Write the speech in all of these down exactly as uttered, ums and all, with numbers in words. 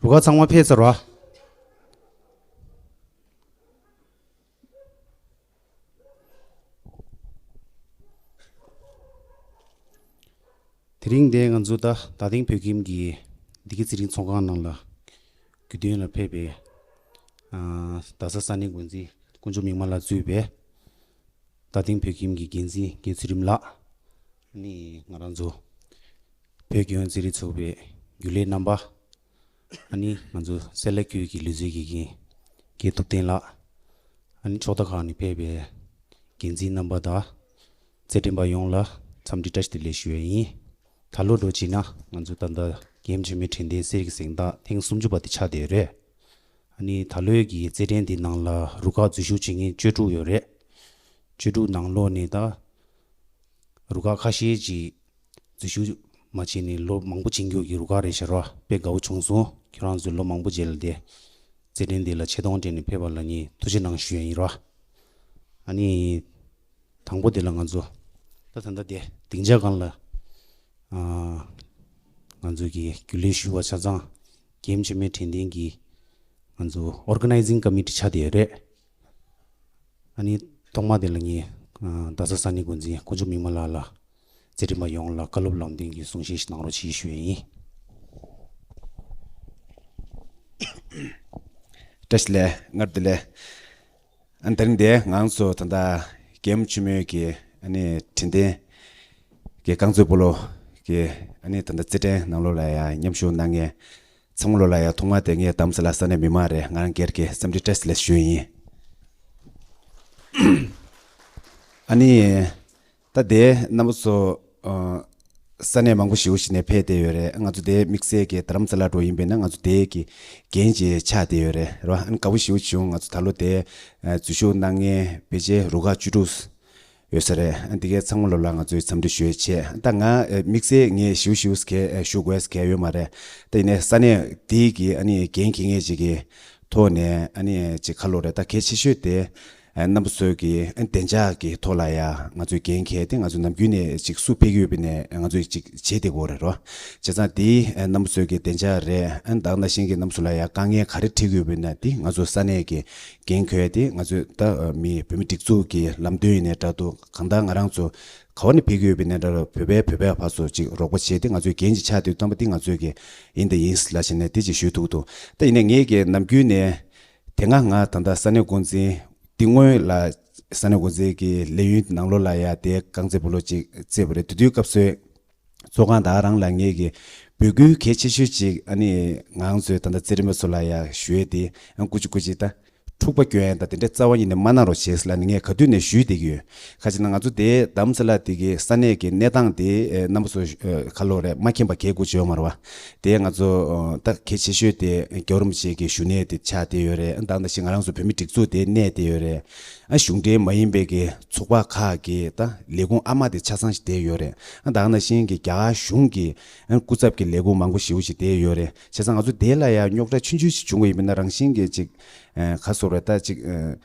རུ་ཁག་ཚང་མ་ཕེབས་ཚར་བ། དེ་རིང་འདིར་ང་ཚོ་ད་རྡ་སྟེང་བོད་ཁྱིམ་གྱི་བདེ་སྐྱིད་ཚེ་རིང་ཚོགས་ཁང་ནང་ལ་རྒྱུན་གཏན་ལ་ཕེབས་པའི་ཨ་རྡ་ས་ས་གནས་འགོ་འཛིན་དཀོན་མཆོག་མིག་དམར་ལགས་གཙོས་པའི་རྡ་སྟེང་བོད་ཁྱིམ་གྱི་འགན་འཛིན་རྒན་ཚུལ་ཁྲིམས་ལགས། ཨ་ནི་ང་རང་ཚོ་བོད་རྒྱལ་ཡོངས་རྩེད་རིགས་ཚོགས་པའི་རྒྱུན་ལས་རྣམ་པ། ཨ་ནི་ང་ཚོ་སེ་ལ་ཁུལ་གྱི་ལུས་རྩལ་དགེ་རྒན་རྒན་ཐུབ་བསྟན་ལགས། ཨ་ནི་ཕྱོགས་མཐའ་ཁག་ནས་ཕེབས་པའི་འགན་འཛིན་རྣམ་པ་དང་། རྩེད་འགྲན་པ་ཡོངས་ལ་འཚམས་འདྲི་བཀྲ་ཤིས་བདེ་ལེགས་ཞུ་ཡས་ཡིན། ད་ལོ་འདྲ་བྱས་ན་ང་ཚོ་ད་ལྟ་རྒྱལ་ཡུམ་ཆེན་མོའི་དྲན་རྟེན་གསེར་གྱི་གཟེངས་རྟགས་ཐེངས་སུམ་ཅུ་པ་དེ་ཆགས་བསྡད་ཡོད་རེད། ཨ་ནི་ད་ལོའི་གི་རྩེད་འགྲན་འདི་ནང་ལ་རུ་ཁག་འཛུལ་ཞུགས་བྱེད་མཁན་བཅུ་དྲུག་ཡོད་རེད། བཅུ་དྲུག་ནང་ལོགས་ནས་ད་རུ་ཁག་ཁ་ཤས་ཅིག་འཛུལ་ཞུགས་མ་བྱས་ནས་ལོ་མང་པོ་ཕྱིན་རྒྱུ་གི་རུ་ཁག་རེད་ཤག་ར། དཔེ་དགའ་བོ་བྱུང་སོང་། ཁྱོད་རང་ཚོས་ལོ་མང་པོ་རྗེས་ལ་དེ་རྩེད་འགྲན་འདི་ལ་ཆེ་མཐོང་སྤྲད་ནས་ཕེབས་པ་ལ་ངས་ཐུགས་རྗེ་གནང་ཞུ་ཡ་ཡིན་ར། ཨ་ནི་དང་པོ་དེ་ལ་ང་ཚོ་ད་ད་ལྟ་དེ་སྡིངས་ཆ་སྒང་ལ་ཨ་ང་ཚོ་གི་རྒྱུན་ལས་ཞུ་བ་ཆ་ཚང་རྒྱལ་ཡུམ་ཆེན་མོའི་དྲན་རྟེན་གྱི་ང་ཚོ་ཨོར་ག་ནའི་ཛིང་ཀ་མི་ཊི་ཆགས་བསྡད་ཡོད་རེད། ཨ་ནི་ཐོག་མ་དེ་ལ་ངས་ཨ་རྡ་ས་ས་གནས་འགོ་འཛིན་དཀོན་མཆོག་མིག་དམར་ལགས་ལ་རྩེད་འགྲན་པ་ཡོངས་ལ་བཀའ་སློབ་ལམ་སྟོན་གྱི་གསུང་བཤད་ཞིག་གནང་རོགས་གྱིས་ཞུ་ཡས་ཡིན། བཀྲ་ཤིས་བདེ་ལེགས། སྔར་བདེ་ལེགས། ཨ་ནི་དེ་རིང་འདིར་ང་ཚོ་ད་ལྟ་རྒྱལ་ཡུམ་ཆེན་མོའི་གི་ཨ་ནི་དྲན་རྟེན་གྱི་རྐང་རྩེད་སྤོ་ལོ་གི་ཨ་ནི་ད་ལྟ་རྩེད་འགྲན་ནང་ལོགས་ལ་ཡང་མཉམ་ཞུགས་གནང་མཁན་ཚང་མ་ལོ་ལ་ཡང་ཐོག་མ་དེ་ངས་རྡ་རམ་ས་ལ་ས་གནས་མི་མང་རེད། ང་རང་སྒེར་གྱི་འཚམས་འདྲི་བཀྲ་ཤིས་བདེ་ལེགས་ཞུ་ཡི་ཡིན། ཨ་ནི་ད་དེ་རྣམ་པ་ཚོ་ཨ་ས་གནས་མང་པོ་ཞེ་པོ་ཞིག་ནས་ཕེབས་བསྡད་ཡོད་རེད། ང་ཚོ་དེ་དམིགས་བསལ་གྱི་རྡ་རམ་ས་ལ་འགྲོ་ཡིན་པས་ན་ང་ཚོ་དེ་གི་འགན་ཅིག་ཆགས་བསྡད་ཡོད་རེད། རེད་བ། ཨ་ནི་དགའ་པོ་ཞེ་པོ་བྱུང་། ང་ཚོ་ད་ལོ་དེ་ཨ་འཛུལ་ཞུགས་གནང་མཁན་ཕལ་ཆེར་རུ་ཁག་བཅུ་དྲུག་ཡོད་ས་རེད། ཨ་འདི་གའི་ཚང་མ་ལོ་ལ་ང་ཚོས་འཚམས་འདྲི་ཞུ་ཡས་བྱས། ད་ང་ཨེ་དམིགས་བསལ་ངས་ཞུ་ཞུ་ཟེར་མཁན་ཨེ་ཞུ་དགོས་ཟེར་མཁན་ཡོད་མ་རེད། ད་ཡིན་ནའི་ས་གནས་འདི་གི་ཨ་ནི་འགན་འཁྱེར་མཁན་ཅིག་གི་ཐོག་ནས་ཨ་ནི་ཅིག་ཁ་ལོ་རེད། ད་གལ་ཆེ་ཤོས་དེ་ཨ་རྣམ་པ་ཚོའི་གི་ཨ་བདེ་འཇགས་ཀྱི་ཐོག་ལ་ཡ་ང་ཚོས་འགན་འཁྱེར་ཏེ་ང་ཚོས་ནམ་རྒྱུན་ནས་ཅིག་སུ་ཕེབས་ཀྱི་ཡོད་པ་ནས་ང་ཚོས་ཅིག་བྱེད་བསྡད་ཀྱི་ཡོད་རེད་རོ། བྱས་ཙང་འདི་ཨ་རྣམ་པ་ཚོའི་གི་བདེ་འཇགས་རེད། ཨ་ད་ག་ནང་བཞིན་གྱི་རྣམ་པ་ཚོ་ལ་ཡ་དཀའ་ངལ་ག་རེ་འཕྲད་ཀྱི་ཡོད་པ་ན་འདི་ང་ཚོ་ས་གནས་ཀྱི་འགན་འཁྱེར་ཏེ་ང་ཚོས་ད་མི་བོད་མི་སྒྲིག་འཛུགས་ཀྱི་ལམ་སྟོན་ཡིན་ནའི་འདྲ་འདུག་གང་ལྟར་ང་རང་ཚོ་ག་བ་ནས་ཕེབས་ཀྱི་ཡོད་པ་ནའི་འདྲ་རོ། བོད་པའི་བོད་པའི་ཕར་ཚུར་ཅིག་རོགས་པ་བྱས་ཏེ་ང་ཚོའི་འགན་ཅིག་ཆགས་དུས་ཙམ་པ་འདི་ང་ཚོས་ཀྱི་ཡིན་དང་ཡིན་ལ་བྱས་ནས་འདི་ཅིག་ཞུ་ཐུབ་འདུག་ད་ཡིན་ནའི་ངས་ཀྱི་ནམ་རྒྱུན་ནས་དེ་སྔ་ང་ད་ལྟ་ས་གནས་འགོ་འཛིན་འདི་སྔོན་ལ་ས་གནས་འགོ་འཛིན་གྱི་ལས་ཡུན་ནང་ལོགས་ལ་ཡ་དེ་རྐང་རྩེད་སྤོ་ལོ་ཅིག་རྩེས་པ་རེད། དེ་དུས་སྐབས་སུ་ཚོགས་ཁང་དག་རང་ལ་ངས་ཀྱི་འབོད་སྐུལ་གལ་ཆེ་ཤོས་ཅིག་ཨ་ནི་ང་ཚོའི་ད་ལྟ་རྩེད་རིམ་པ་ཚོ་ལ་ཡ་ཞུ་ཡས་དེ་ཨ་སྐུ་མཁྱེན་སྐུ་མཁྱེན་ད་འཁྲུག་པ་སྐྱོན་ཡས་དང་དེ་འདྲའི་རྩ་བ་ཉིད་ནས་མ་གནང་རོགས་བྱས་ཟེར་ལབ་ནས་ངས་ག་དུས་ནས་ཞུས་བསྡད་ཀྱི་ཡོད། ག་ཅི་ན་ང་ཚོ་དེ་རྡ་རམ་ས་ལ་དེ་གི་ས་གནས་ཀྱི་གནས་སྟངས་དེ་ཨེ་རྣམ་པ་ཚོ་ཨེ་ག་ལོ་རེད་མ་མཁྱེན་པ་གལ་དགུ་བྱོས་མ་རེད་བ། དེ་ང་ཚོ་ཨ་ད་གལ་ཆེ་ཤོས་དེ་རྒྱལ་བ་རིན་པོ་ཆེ་གི་བཞུགས་གནས་དེ་ཆགས་བསྡད་ཡོད་རེད། ཨ་ད་ནང་བཞིན་ང་རང་ཚོ་བོད་མི་སྒྲིག་འཛུགས་དེ་གནས་བསྡད་ཡོད་རེད། ཨ་གཞུང་འབྲེལ་མ་ཡིན་པའི་གི་ཚོགས་པ་ཁག་གི་ད་ལས་ཁུངས་ཨ་མ་དེ་ཆ་ཚང་ཞིག་བསྡད་ཡོད་རེད། ཨ་ད་ནང་བཞིན་གི་རྒྱ་གར་གཞུང་གི་ཨ་སྐུ་ཚབ་ཀྱི་ལས་ཁུངས་མང་པོ་ཞེ་པོ་ཞིག་བསྡད་ཡོད་རེད། བྱས་ཙང་ང་ཚོ་དེ་ལ་ཡང་རྙོག་དྲ་ཆུང་ཆུང་ཞིག་བྱུང་གི་ཡིན་པ་ན་རང་བཞིན་གི་ཅིག་ཨ་ག་ཟེར་རེད་ད་ཅིག་ཨ་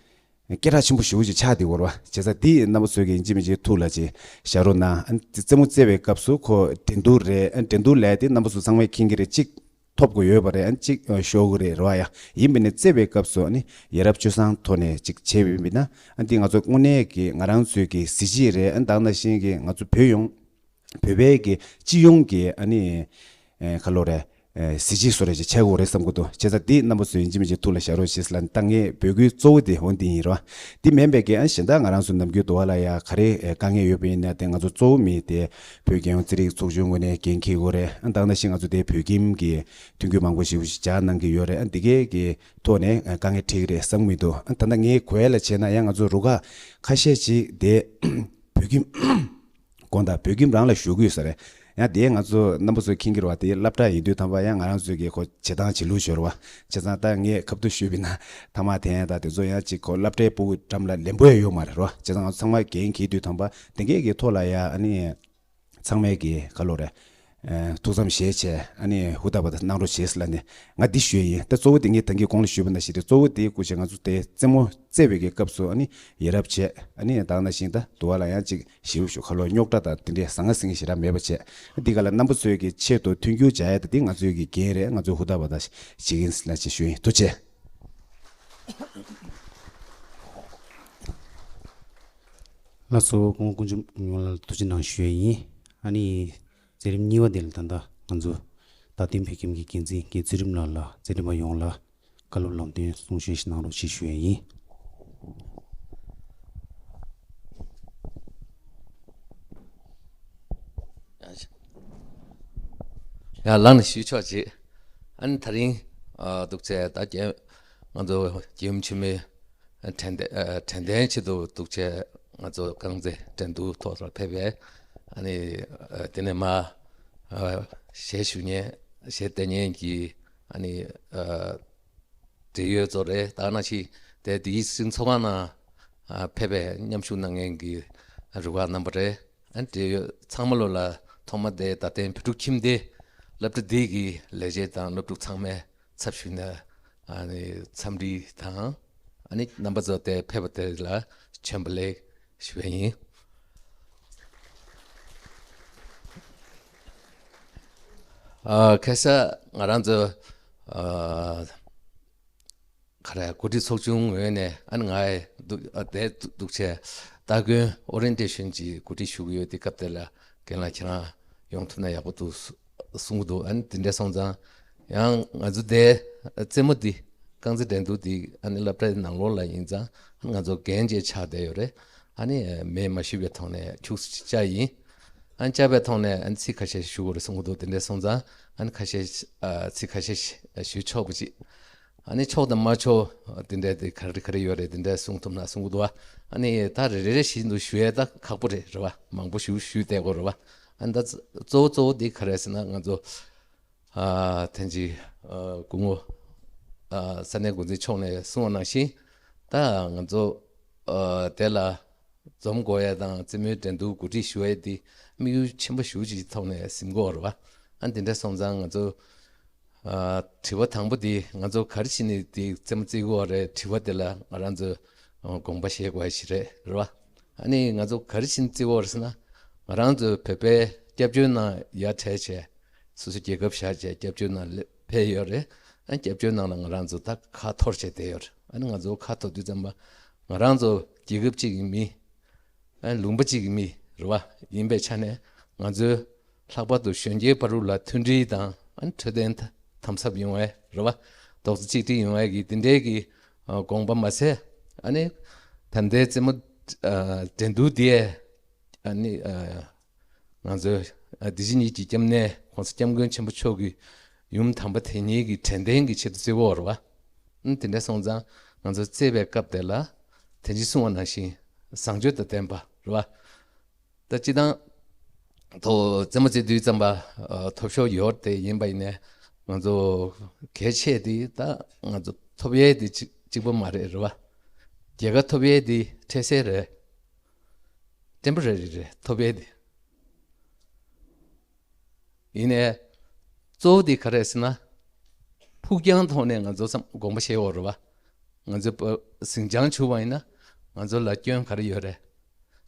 སྐད་གྲགས་ཆེན་པོ་ཞེ་པོ་ཅིག་ཆགས་བསྡད་ཡོད་རེད་བ། བྱས་ཙང་དེ་རྣམ་པ་ཚོས་ཀྱི་ཡིན་གཅིག་མིན་གཅིག་ཐུགས་ལ་ཅིག་བཞག་རོགས་གནང་། ཨ་ནི་རྩེད་མོ་རྩེ་བའི་སྐབས་སུ་ཁོ་འགྲན་བསྡུར་རེད། ཨ་འགྲན་བསྡུར་ལས་དེ་རྣམ་པ་ཚོ་ཚང་མས་མཁྱེན་གྱི་རེད། གཅིག་ཐོབ་དགོས་ཡོད་པ་རེད། ཨ་གཅིག་ཤོར་གྱི་རེད་རེད་བ། ཡ་ཡིན་པ་ནས་རྩེད་པའི་སྐབས་སུ་ཨ་ནི་ཡ་རབས་སྤྱོད་བཟང་ཐོག་ནས་ཅིག་བྱས་པ་ཡིན་པ་ན་ཨ་འདི་ང་ཚོ་དངོས་གནས་ཀྱི་ང་རང་ཚོའི་གི་གཟི་བརྗིད་རེད། ཨ་ནི་ད་ག་ནང་བཞིན་གྱི་ང་ཚོ་བོད་ཡོངས་བོད་པའི་གི་སྤྱི་ཡོངས་ཀྱི་ཨ་ནི་ཨེ་ག་ལོ་རེད། ཨེ་གཟི་བརྗིད་བཟོ་རེས་ཅིག་བྱེད་དགོས་རེད་བསམ་གྱི་འདུག་བྱས་ཙང་འདི་རྣམ་པ་ཚོས་ཡིན་གཅིག་མིན་གཅིག་ཐུགས་ལ་བཞག་རོགས་ཞེས་ལབ་ནས་ད་ངས་འབོད་སྐུལ་གཙོ་བོ་དེ་འོ་འདི་ཡིན་རོ། འདི་མིན་པའི་གི་ཨ་གཞན་དག་ང་རང་ཚོ་ནམ་རྒྱུན་དུ་བ་ལ་ཡ་ག་རེ་ཨེ་དཀའ་ངལ་ཡོད་པ་ཡིན་ན་དེ་ང་ཚོ་གཙོ་བོ་མི་དེ་བོད་རྒྱལ་ཡོངས་རྩེད་རིགས་ཚོགས་ཆུང་ངོས་ནས་འགན་འཁྱེར་དགོས་རེད། ཨ་ད་ག་ནང་བཞིན་ང་ཚོ་དེ་བོད་ཁྱིམ་གྱི་མཐུན་འགྱུར་མང་པོ་ཞིག་སྦྱར་གནང་གི་ཡོད་རེད། ཨ་འདི་གའི་གི་ཐོག་ནས་ཨ་དཀའ་ངལ་འཕྲད་ཀྱི་རེད་བསམ་གྱི་མི་འདུག་ཨ་ད་ལྟ་ངས་གོ་ཡ་ལ་བྱས་ན་ཡང་ང་ཚོ་རུ་ཁག་ཁ་ཤས་ཅིག་དེ་བོད་ཁྱིམ་དགོངས་དག་བོད་ཁྱིམ་རང་ལ་ཞུགས་ཀྱི་ཡོད་ས་རེད། ཡང་དེ་ང་ཚོ་རྣམ་པ་ཚོས་མཁྱེན་གྱི་རེད་བ། དེ་སློབ་གྲྭ་ཡིན་དུས་ཙམ་པ་ཡང་ང་རང་ཚོས་ཀྱི་ཁོ་བྱེད་སྟངས་བྱེད་ལུགས་ཤོར་བ། བྱས་ཙང་ད་ངས་ཁ་ཐུག་ཞུས་པ་ཡིན་ན་ཐ་མག་འཐེན་ཡ་ད་དེ་ཚོ་ཡང་ཅིག་ཁོ་སློབ་གྲྭའི་ཕྲུ་གུ་འགྲམ་ལ་ལེན་པོ་ཡང་ཡོད་མ་རེད་རོ། བྱས་ཙང་ང་ཚོ་ཚང་མ་འགན་འཁྱེར་དུས་ཙམ་པ་དེ་འགའི་གི་ཐོག་ལ་ཡ་ཨ་ནི་ཚང་མས་ཀྱི་ག་ལོ་རེད། ཐུགས་བསམ་བཞེས་བྱས་ཨ་ནི་ཧུར་ཐག་པ་དང་གནང་རོགས་བྱེད་ཟེར་ལབ་ནས་ང་འདི་ཞུས་ཡིན། ད་གཙོ་བོ་དེ་ངས་ད་གིན་གོང་ལ་ཞུས་པ་ནང་བཞིན་རེད། གཙོ་བོ་དེ་སྐུ་མཁྱེན་ང་ཚོ་དེ་རྩེད་མོ་རྩེ་བའི་གི་སྐབས་སུ་ཨ་ནི་ཡ་རབས་བྱས་ཨ་ནི་ད་ག་ནང་བཞིན་ད་དུ་བ་ལ་ཡང་ཅིག་ཞེ་པོ་ཞིག་ཁ་ལོ་རྙོག་དྲ་དང་དེ་འདྲའི་ཟང་ངེ་ཟིང་ངེ་ཞེ་དྲག་མེད་པ་བྱས། འདི་ག་ལ་རྣམ་པ་ཚོའི་གི་ཆེད་དུ་མཐུན་འགྱུར་སྦྱར་ཡ་ད་འདི་ང་ཚོའི་གི་འགན་རེད། ང་ཚོས་ཧུར་ཐག་པ་དང་བྱེད་ཀྱི་ཡིན་ཟེར་ལབ་བྱས་ཞུས་ཡིན། ཐུགས་རྗེ་ཆེ། ལགས་སོ། སྐུ་ངོ་དཀོན་མཆོག་ཡོངས་ལ་ཐུགས་རྗེ་གནང་ཞུ་ཡ་ཡིན། ཨ་ནི་མཛད་རིམ་གཉིས་པ་དེ་ལ་ད་ལྟ་ང་ཚོ་རྡ་སྟེང་བོད་ཁྱིམ་གྱི་འགན་འཛིན་རྒན་ཚུལ་ཁྲིམས་ལགས་ལ་མཛད་རིམ་པ་ཡོངས་ལ་བཀའ་སློབ་ལམ་སྟོན་གསུང་བཤད་ཞིག་གནང་རོགས་ཞེས་ཞུ་ཡ་ཡིན། ཡ་ལགས་ནས་ཞུས་ཆོག་ཅིག་ཨ་ནི་ད་རིང་ཨ་འདུག་ཚེ་ད་རྒྱལ་ང་ཚོ་རྒྱལ་ཡུམ་ཆེན་མོའི་དྲན་རྟེན་ཨ་དྲན་རྟེན་ཆེད་དུ་འདུག་ཚེ་ང་ཚོ་རྐང་རྩེད་འགྲན་བསྡུར་ཐོག་ལ་ཕེབས་པས། ཨ་ནི་ཨ་དེ་ནས་མ་ཨ་གཞས་ཞུ་མཁན་གཞས་གཏོང་མཁན་གྱི་ཨ་ནི་ཨ་འབྲེལ་ཡོད་ཚོ་རེད། ད་ནང་བཞིན་དེ་དེའི་སྤྱི་ཚོགས་ཁང་ནང་ཨ་ཕེབས་པའི་མཉམ་ཞུགས་གནང་མཁན་གྱི་རུ་ཁག་རྣམ་པ་རེད། ཨ་འབྲེལ་ཡོད་ཚང་མ་ལོ་ལ་ཐོག་མ་དེ་རྡ་སྟེང་བོད་ཕྲུག་ཁྱིམ་སྡེ་སློབ་གྲྭ་འདི་གི་ལས་བྱེད་དང་སློབ་ཕྲུག་ཚང་མའི་ཚབ་ཞུས་ནས་ཨ་ནི་འཚམས་འདྲི་དང་ཨ་ནི་རྣམ་པ་ཚོ་དེ་ཕེབས་པ་དེ་ལ་བྱོན་པ་ལེགས་ཞུ་བ་ཡིན། ཨ་ཁ་སང་ང་རང་ཚོ་ཨ་ག་རེ་འགོ་ཁྲིད་ཚོགས་ཆུང་ངོས་ནས་ཨ་ནི་ང་ཡི་འདུག་ཨ་བསྡད་འདུག་བྱས་སྟ་གོན་ཨོ་རི་ཡེན་ཊེ་ཤན་གྱི་འགོ་ཁྲིད་ཞུ་གི་ཡོད། དེ་སྐབས་དེ་ལ་རྒན་ལགས་ཁྱེད་རང་ཡོང་ཐུབ་ན་ཡག་པོ་འདུག་གསུང་གི་འདུག་ཨ་ནི་དེ་འདྲ་སོང་ཙང་ཡང་ང་ཚོ་དེ་རྩེད་མོ་འདི་རྐང་རྩེད་འགྲན་བསྡུར་འདི་ཨ་ནི་སློབ་གྲྭའི་ནང་ལོགས་ལ་ཡིན་ཙང་ཨ་ནི་ང་ཚོ་འགན་བཅས་ཆགས་བསྡད་ཡོད་རེད། ཨ་ནི་མེད་མ་ཞུས་པའི་ཐོག་ནས་ཁྱུག་ཙམ་བཅར་ཡིན། ཨ་ནི་བཅར་བའི་ཐོག་ནས་ཨ་ནི་ཚིག་ཁ་ཤས་ཞུ་དགོས་རེད་གསུང་གི་འདུག་དེ་འདྲ་སོང་ཙང་ཨ་ནི་ཁ་ཤས་ཨ་ཚིག་ཁ་ཤས་ཞུ་ཆོག་པ་ཅིག་ཨ་ནི་ཆོག་དང་མ་ཆོག་དེ་འདྲ་དེ་ག་རེ་ག་རེ་ཡོད་རེད། དེ་འདྲ་གསུང་ཐུབ་ན་གསུང་གི་འདུག་ཨ་ནི་ད་རེ་རེ་རེ་བཞིན་དུ་ཞུ་ཡས་ད་ཁག་པོ་རེད་རེད་བ། མང་པོ་ཞུ་ཞུས་བསྡད་དགོས་རེད་བ། ཨ་ནི་ད་གཙོ་བོ་གཙོ་བོ་དེ་ག་རེ་ཟེར་ན་ང་ཚོ་ཨ་ཐེངས་གཅིག་ཨ་སྐུ་ངོ་ཨ་ས་གནས་འགོ་འཛིན་མཆོག་ནས་གསུངས་པ་ནང་བཞིན་ད་ང་ཚོ་ཨ་དེ་ལ་འཛོམས་དགོས་ཡས་དང་རྩེད་མོའི་འགྲན་བསྡུར་གོ་སྒྲིག་ཞུ་ཡས་དེ་དམིགས་ཡུལ་ཆེན་པོ་ཞེ་པོ་ཅིག་ཐོག་ནས་ཟིན་དགོས་རེད་བ། ཨ་འདི་འདྲ་སོང་ཙང་ང་ཚོ་ཨ་དྲི་བ་དང་པོ་དེ་ང་ཚོ་ག་རེ་བྱས་ནས་དེ་རྩེད་མོ་རྩེ་དགོས་རེད། དྲི་བ་དེ་ལ་ང་རང་ཚོ་ཨ་དགོངས་པ་བཞེས་དགོས་ཡ་ཞིག་རེད་རེད་བ། ཨ་ནི་ང་ཚོ་ག་རེ་བྱས་ནས་རྩེ་དགོས་རེད་ཟེར་ན་ང་རང་ཚོ་བོད་པའི་སྐྱབས་བཅོལ་ནང་ཡར་བྲལ་བྱས་སོ་སོ་རྒྱལ་ཁབ་བཞག་བྱས་སྐྱབས་བཅོལ་ནང་ལ་ཕེབས་ཡོད་རེད། ཨ་སྐྱབས་བཅོལ་ནང་ལ་ང་རང་ཚོ་ད་ཁ་འཐོར་བྱས་བསྡད་ཡོད་རེད། ཨ་ནི་ང་ཚོ་ཁ་འཐོར་དུས་ཙམ་པ་ང་རང་ཚོ་རྒྱལ་ཁབ་གཅིག་གི་མི་ཨ་ལུང་པ་གཅིག་གི་མི་རེད་བ། ཡིན་པའི་ཆ་ནས་ང་ཚོའི་ལྷག་པར་དུ་གཞོན་སྐྱེས་བར་དུ་ལ་མཐུན་སྒྲིལ་དང་ཨ་ནི་འཕྲོད་བསྟེན་དམ་ཟབ་ཡོང་བའི་རེད་བ། རྡོག་རྩ་གཅིག་སྒྲིལ་ཡོང་བའི་གི་དེ་འདྲའི་གི་ཨ་དགོངས་པ་མ་ཟད་ཨ་ནི་ད་ལྟའི་རྩེད་མོ་ཨ་འགྲན་བསྡུར་དེ་ཨ་ནི་ཨ་ང་ཚོའི་ཨ་འདི་ཕྱི་གཉིས་ཀྱི་སྐྱབས་གནས་༸གོང་ས་༸སྐྱབས་མགོན་ཆེན་པོ་མཆོག་གི་ཡུམ་དམ་པ་དེ་ཉིད་ཀྱི་དྲན་རྟེན་གྱི་ཆེད་དུ་རྩེ་དགོས་རེད་བ། ཨ་དེ་འདྲ་སོང་ཙང་ང་ཚོ་རྩེ་བའི་སྐབས་དེ་ལ་དེ་ཕྱི་གསུངས་པ་ནང་བཞིན་བཟང་སྤྱོད་དང་ལྡན་པ་རེད་བ། ད་སྤྱིར་བཏང་ཐོག་རྩེད་མོ་རྩེ་དུས་ཙམ་པ་ཐོབ་ཤོར་ཡོད་དེ་ཡིན་པ་ཡིན་ནའི་ང་ཚོ་གལ་ཆེ་དེ་ད་ང་ཚོ་ཐོབ་ཡས་དེ་གཅིག་གཅིག་པ་མ་རེད་རེད་བ། རྒྱལ་ཁ་ཐོབ་ཡས་དེ་འཕྲལ་སེལ་རེད། ཊེམ་པོ་རེ་རི་རེད་ཐོབ་ཡས་དེ། ཡིན་ནའི་གཙོ་བོ་དེ་ག་རེ་ཟེར་ན། ཕུགས་རྒྱང་ཐོག་ནས་ང་ཚོ་བསམ་དགོངས་པ་བཞེས་འོ་རེད་བ། ང་ཚོ་བོད་ཟིང་ཆ་བྱུང་བ་ཡིན་ན་ང་ཚོ་ལ་སྐྱོན་ག་རེ་ཡོད་རེད།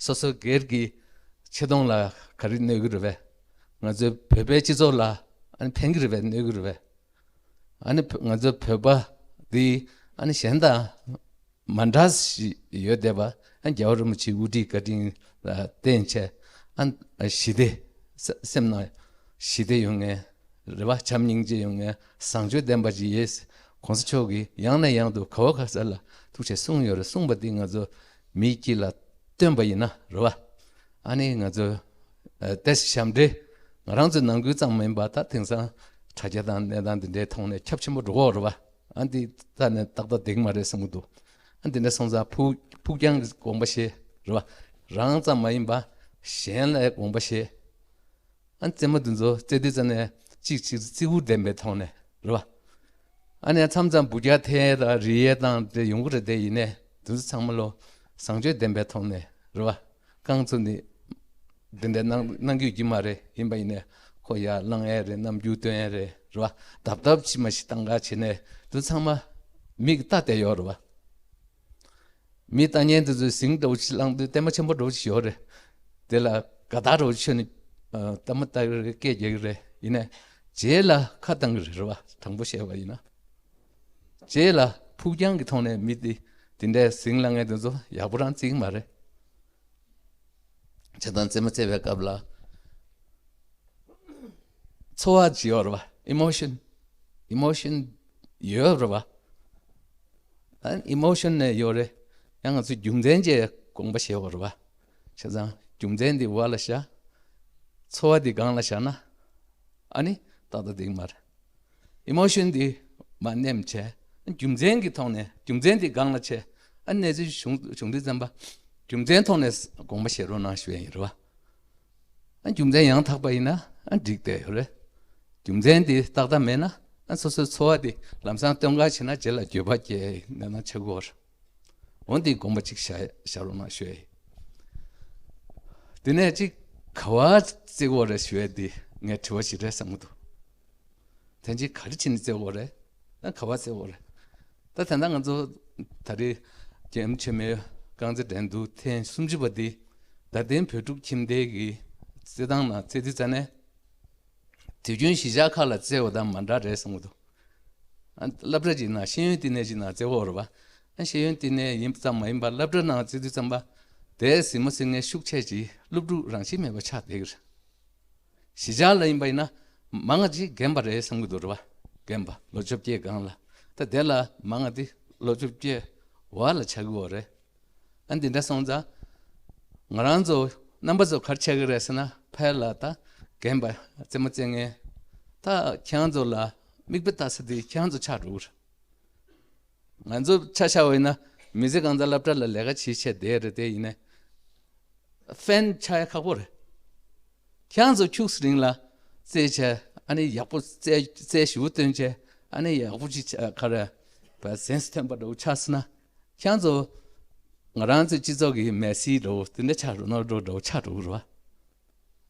སོ་སོ་སྒེར་གྱི་ཆེ་མཐོང་ལ་ག་རེ་གནོད་ཀྱི་རེད་བས། ང་ཚོའི་བོད་པའི་སྤྱི་ཚོགས་ལ་ཨ་ནི་ཕན་གྱི་རེད་བས་གནོད་ཀྱི་རེད་བས། ཨ་ནི་བོ་ང་ཚོའི་བོད་པ་འདི་ཨ་ནི་གཞན་དང་མ་འདྲ་ཞིག་ཡོད་བསྡད་པ། ཨ་རྒྱལ་བ་རིན་པོ་ཆེའི་དབུ་ཁྲིད་བཀའ་དྲིན་ལ་བརྟེན་བྱས་ཨ་ཞི་བདེ་ས་སེམས་ནང་ཞི་བདེ་ཡོང་ངེས་རེད་བ། བྱམས་སྙིང་རྗེ་ཡོང་ངེས་བཟང་སྤྱོད་ལྡན་པ་ཅིག་ཡོད། ༸གོང་ས་མཆོག་གིས་ཡང་ནས་ཡང་དུ་ག་བ་ག་ས་ལ་ཐུགས་རྗེ་གསུངས་ཡོད་རེད། གསུངས་པ་འདི་ང་ཚོ་མིའི་དཀྱིལ་ལ་བཏོན་པ་ཡིན་ན་རེད་བ། ཨ་ནི་ང་ཚོ་ཨ་ཏེ་ཞབས་འདྲེན་ང་རང་ཚོའི་ནང་ཁུལ་ཙམ་མིན་པ་ད་དེང་སང་དྲ་རྒྱ་དང་གནས་སྟངས་འདི་འདྲའི་ཐོག་ནས་ཁྱབ་ཆེན་པོ་འགྲོ་གི་ཡོད་རེད་བ། ཨ་འདི་ད་ནས་ཏག་ཏག་བསྡད་ཀྱི་མ་རེད་བསམ་གྱི་འདུག་ཨ་འདི་འདྲ་སོང་ཙང་ཕུགས་ཕུགས་རྒྱང་གི་དགོངས་པ་བཞེས་རེད་བ། རང་ཙམ་མ་ཡིན་པ་གཞན་ལ་དགོངས་པ་བཞེས། ཨ་རྩེད་མོ་འདི་ཚོ་རྩེ་དུས་ཙམ་ནས་གཅིག་གཅིག་བརྩི་བཀུར་ལྡན་པའི་ཐོག་ནས་རེད་བ། ཨ་ནི་མཚམས་མཚམས་འབུད་རྒྱག་ཐལ་དང་རིལ་ཡས་དང་དེ་ཡོང་གི་རེད་དེ། ཡིན་ནའི་འདི་ཚོ་ཚང་མ་ལོ་བཟང་སྤྱོད་ལྡན་པའི་ཐོག་ནས་རེད་བ། རྐང་ཚུགས་ནི་འདི་འདྲ་གནང་གནང་རྒྱུ་ཡོད་ཀྱི་མ་རེད། ཡིན་པ་ཡིན་ནའི་ ཁོ་ཡར་ལངས་ཡས་རེད། རྣམ་འགྱུར་སྟོན་ཡས་རེད། རེད་བ། རྡབ་རྡབ་ཅིག་མ་ཞིག་བཏང་ག་བྱས་ནས་དུ་ཚང་མ་མིག་ལྟ་བསྡད་ཡོད་རེད་བ། མི་ལྟ་མཁན་དེ་ཚོས་ཟིང་འདྲ་བོ་ཅིག་བླངས་དུས་ལྟད་མོ་ཆེན་པོ་འདྲ་བོ་ཅིག་ཡོད་རེད། དེ་ལ་དགའ་ཐག་འདྲ་བོ་ཅིག་ཆོད་ནས་ཨ་ལྟད་མོ་ལྟ་གི་རེད། སྐད་རྒྱག་གི་རེད། ཡིན་ནའི་རྗེས་ལ་ཁ་བཏང་གི་རེད། རེད་བ། དྲང་པོ་བཤད་པ་ཡིན་ན། རྗེས་ལ་ཕུགས་རྒྱང་གི་ཐོག་ནས་མི་དེ་དེ་འདྲའི་ཟིང་བླངས་མཁན་དེ་ཚོ་ཡག་པོ་རང་བརྩི་གི་མ་རེད། བྱས་ཙང་རྩེད་མོ་རྩེ་བའི་སྐབས་ལ་ཚོར་བ་ཅིག་ཡོད་རེད་བ། ཨི་མོ་ཤན། ཨི་མོ་ཤན་ཡོད་རེད་བ། ཨ་ཨི་མོ་ཤན་ནས་ཡོད་རེད། ཡང་ང་ཚོས་རྒྱུ་མཚན་བཅས་དགོངས་པ་བཞེས་དགོས་རེད་བ། བྱས་ཙང་རྒྱུ་མཚན་འདི་བར་ལ་བཞག་ཚོར་བ་འདི་སྒང་ལ་བཞག་ན་ཨ་ནི་ཏག་ཏག་འགྲིག་མ་རེད། ཨི་མོ་ཤན་འདི་མར་ནེམ་བྱས། རྒྱུ་མཚན་གྱི་ཐོག་ནས་རྒྱུ་མཚན་འདི་སྒང་ལ་བྱས། ཨ་གནས་ཚུལ་བྱུང་བྱུང་དུས་ཙམ་པ་རྒྱུ་མཚན་ཐོག་ནས་དགོངས་པ་བཞེས་རོགས་གནང་ཞུ་ཡ་ཡིན། རེད་བ། ཨ་རྒྱུ་མཚན་ཡང་དག་པ་ཡིན་ན་ཨ་འགྲིག་བསྡད་ཡོད་རེད། རྒྱུ་མཚན་འདི་ཏག་ཏག་མེད་ན་ཨ་སོ་སོའི་ཚོར་བ་འདི་ལམ་སང་སྟོན་ག་བྱས་ན་རྗེས་ལ་འགྱོད་པ་སྐྱེ་ཡ་ཡིན། ན་ན་ཆགས་ཀྱི་ཡོད་རེད། འོ་འདི་དགོངས་པ་གཅིག་བཞག་བཞག་རོགས་གནང་ཞུ་ཡ་ཡིན། དེ་ནས་གཅིག་ག་བ་བརྩི་དགོས་རེད་ཞུ་ཡ་འདི་ངའི་དྲི་བ་ཞིག་རེད་བསམ་གྱི་འདུག་དོན་གཅིག་ག་རེ་བྱས་ནས་བརྩི་དགོས་རེད། ཨ་ག་བ་བརྩི་དགོས་རེད། ད་ད་ལྟ་ང་ཚོ་ད་རེས་རྒྱལ་ཡུམ་ཆེན་མོའི་རྐང་རྩེད་འགྲན་བསྡུར་ཐེངས་སུམ་ཅུ་པ་འདི་རྡ་སྟེང་བོད་ཕྲུག་ཁྱིམ་སྡེ་གི་རྩེད་ཐང་ནང་རྩེ་དུས་ཙ་ནས། དུས་རྒྱུན་གཞིས་ཆགས་ཁག་ལ་རྩེ་བ་དང་མ་འདྲ་རེད་བསམ་གྱི་འདུག་ཨ་སློབ་གྲྭ་གཅིག་ནང་ཤེས་ཡོན་བསྟི་གནས་གཅིག་ནང་རྩེ་བ་རེད་བ། ཨ་ཤེས་ཡོན་བསྟི་གནས་ཡིན་ཙམ་མ་ཡིན་པར་སློབ་གྲྭ་ནང་རྩེ་དུས་ཙམ་པ་དེའི་གཟིགས་མོ་གཟིགས་མཁན་ཤུགས་ཆེ་ཅིག་སློབ་ཕྲུག་རང་བཞིན་མེད་པ་ཆགས་བསྡད་ཀྱི་རེད། གཞིས་ཆགས་ལ་ཡིན་པ་ཡིན་ན་མང་ང་ཅིག་རྒན་པ་རེད་བསམ་གྱི་འདུག་རེད་བ། རྒན་པ་ལོ་བཅོ་བརྒྱད་སྒང་ལ། ད་དེ་ལ་མང་ང་དེ་ལོ་བཅོ་བརྒྱད་བར་ལ་ཆགས་ཀྱི་ཡོད་རེད། ཨ་འདི་འདྲ་སོང་ཙང་། ང་རང་ཚོ་རྣམ་པ་ཚོ་ག་རེ་ཆགས་ཀྱི་རེད་ཟེར་ན་ཕར་ལ་ད་རྒན་པ་རྩེད་མོ་རྩེ་མཁན། ད་ཁྱེད་རང་ཚོ་ལ་མིག་དཔེ་ལྟ་ས་དེ་ཁྱེད་རང་ཚོ་ཆགས་འགྲོ་གི་རེད། ང་ཚོ་ཆ་བཞག་པ་ཡིན་ན་མི་ཚེ་གང་ཙམ་སློབ་གྲྭ་ལ་ལས་ཀ་བྱེད་བྱས་བསྡད་རེད་དེ་ཡིན་ནའི། ཧྥན་ཆགས་ཡ་ཁག་པོ་རེད། ཁྱེད་རང་ཚོ་ཁྱུག་ཙམ་རིང་ལ་རྩེད་བྱས་ཨ་ནི་ཡག་པོ་རྩེད་རྩེད་ཞུ་སྟོན་བྱས་ཨ་ནི་ཡག་པོ་ཅིག་བྱས་ག་རེ་བ་གཟེངས་སུ་ཐོན་པ་འདྲ་བོ་ཆགས་སོང་ན། ཁྱེད་རང་ཚོ་ང་རང་ཚོའི་སྤྱི་ཚོགས་ཀྱི་མེ་སི་འདྲ་བོ་དེ་འདྲ་ཆགས་འགྲོ་ནོར་འགྲོ་འདྲ་བོ་ཆགས་འགྲོ་གི་རེད་བ།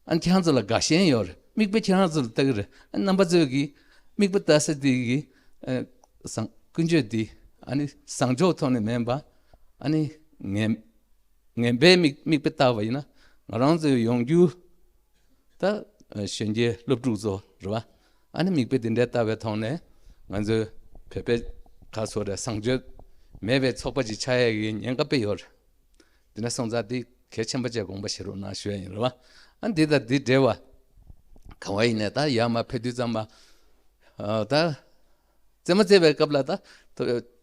ཨ་ནི་ཁྱེད་རང་ཚོ་ལ་དགའ་ཞེན་ཡོད་རེད། མིག་དཔེ་ཁྱེད་རང་ཚོ་ལ་ལྟ་གི་རེད། ཨ་ནི་རྣམ་པ་ཚོས་ཀྱི་མིག་དཔེ་ལྟ་ས་དེ་གི་ཨ་བཟང་ཀུན་སྤྱོད་དེ་ཨ་ནི་བཟང་ཕྱོགས་ཐོག་ནས་མིན་པ་ཨ་ནི་ངན་ངན་པའི་མིག་མིག་དཔེ་ལྟ་བ་ཡིན་ན་ང་རང་ཚོའི་ཡོང་རྒྱུ་ད་གཞོན་སྐྱེས་སློབ་ཕྲུག་ཚོ་རེད་བ། ཨ་ནི་མིག་དཔེ་དེ་འདྲའི་ལྟ་བའི་ཐོག་ནས་ང་ཚོའི་བོད་པའི་ག་སོ་རེད་བཟང་སྤྱོད་མེད་པའི་ཚོགས་པ་ཅིག་ཆགས་ཡས་ཀྱི་ཉེན་ཁ་དཔེ་ཡོད་རེད། དེ་འདྲ་སོང་ཙང་དེ་གལ་ཆེན་པོ་བཅས་དགོངས་པ་བཞེས་རོགས་གནང་ཞུ་ཡ་ཡིན་རེད་བ། ཨ་འདི་དང་འདི་འབྲེལ་བ་ག་བ་ཡིན་ནའི་ད་ཡར་མར་ཕེབས་དུས་ཙམ་པ་ཨ་ད། རྩེད་མོ་རྩེ་བའི་སྐབས་ལ་ད་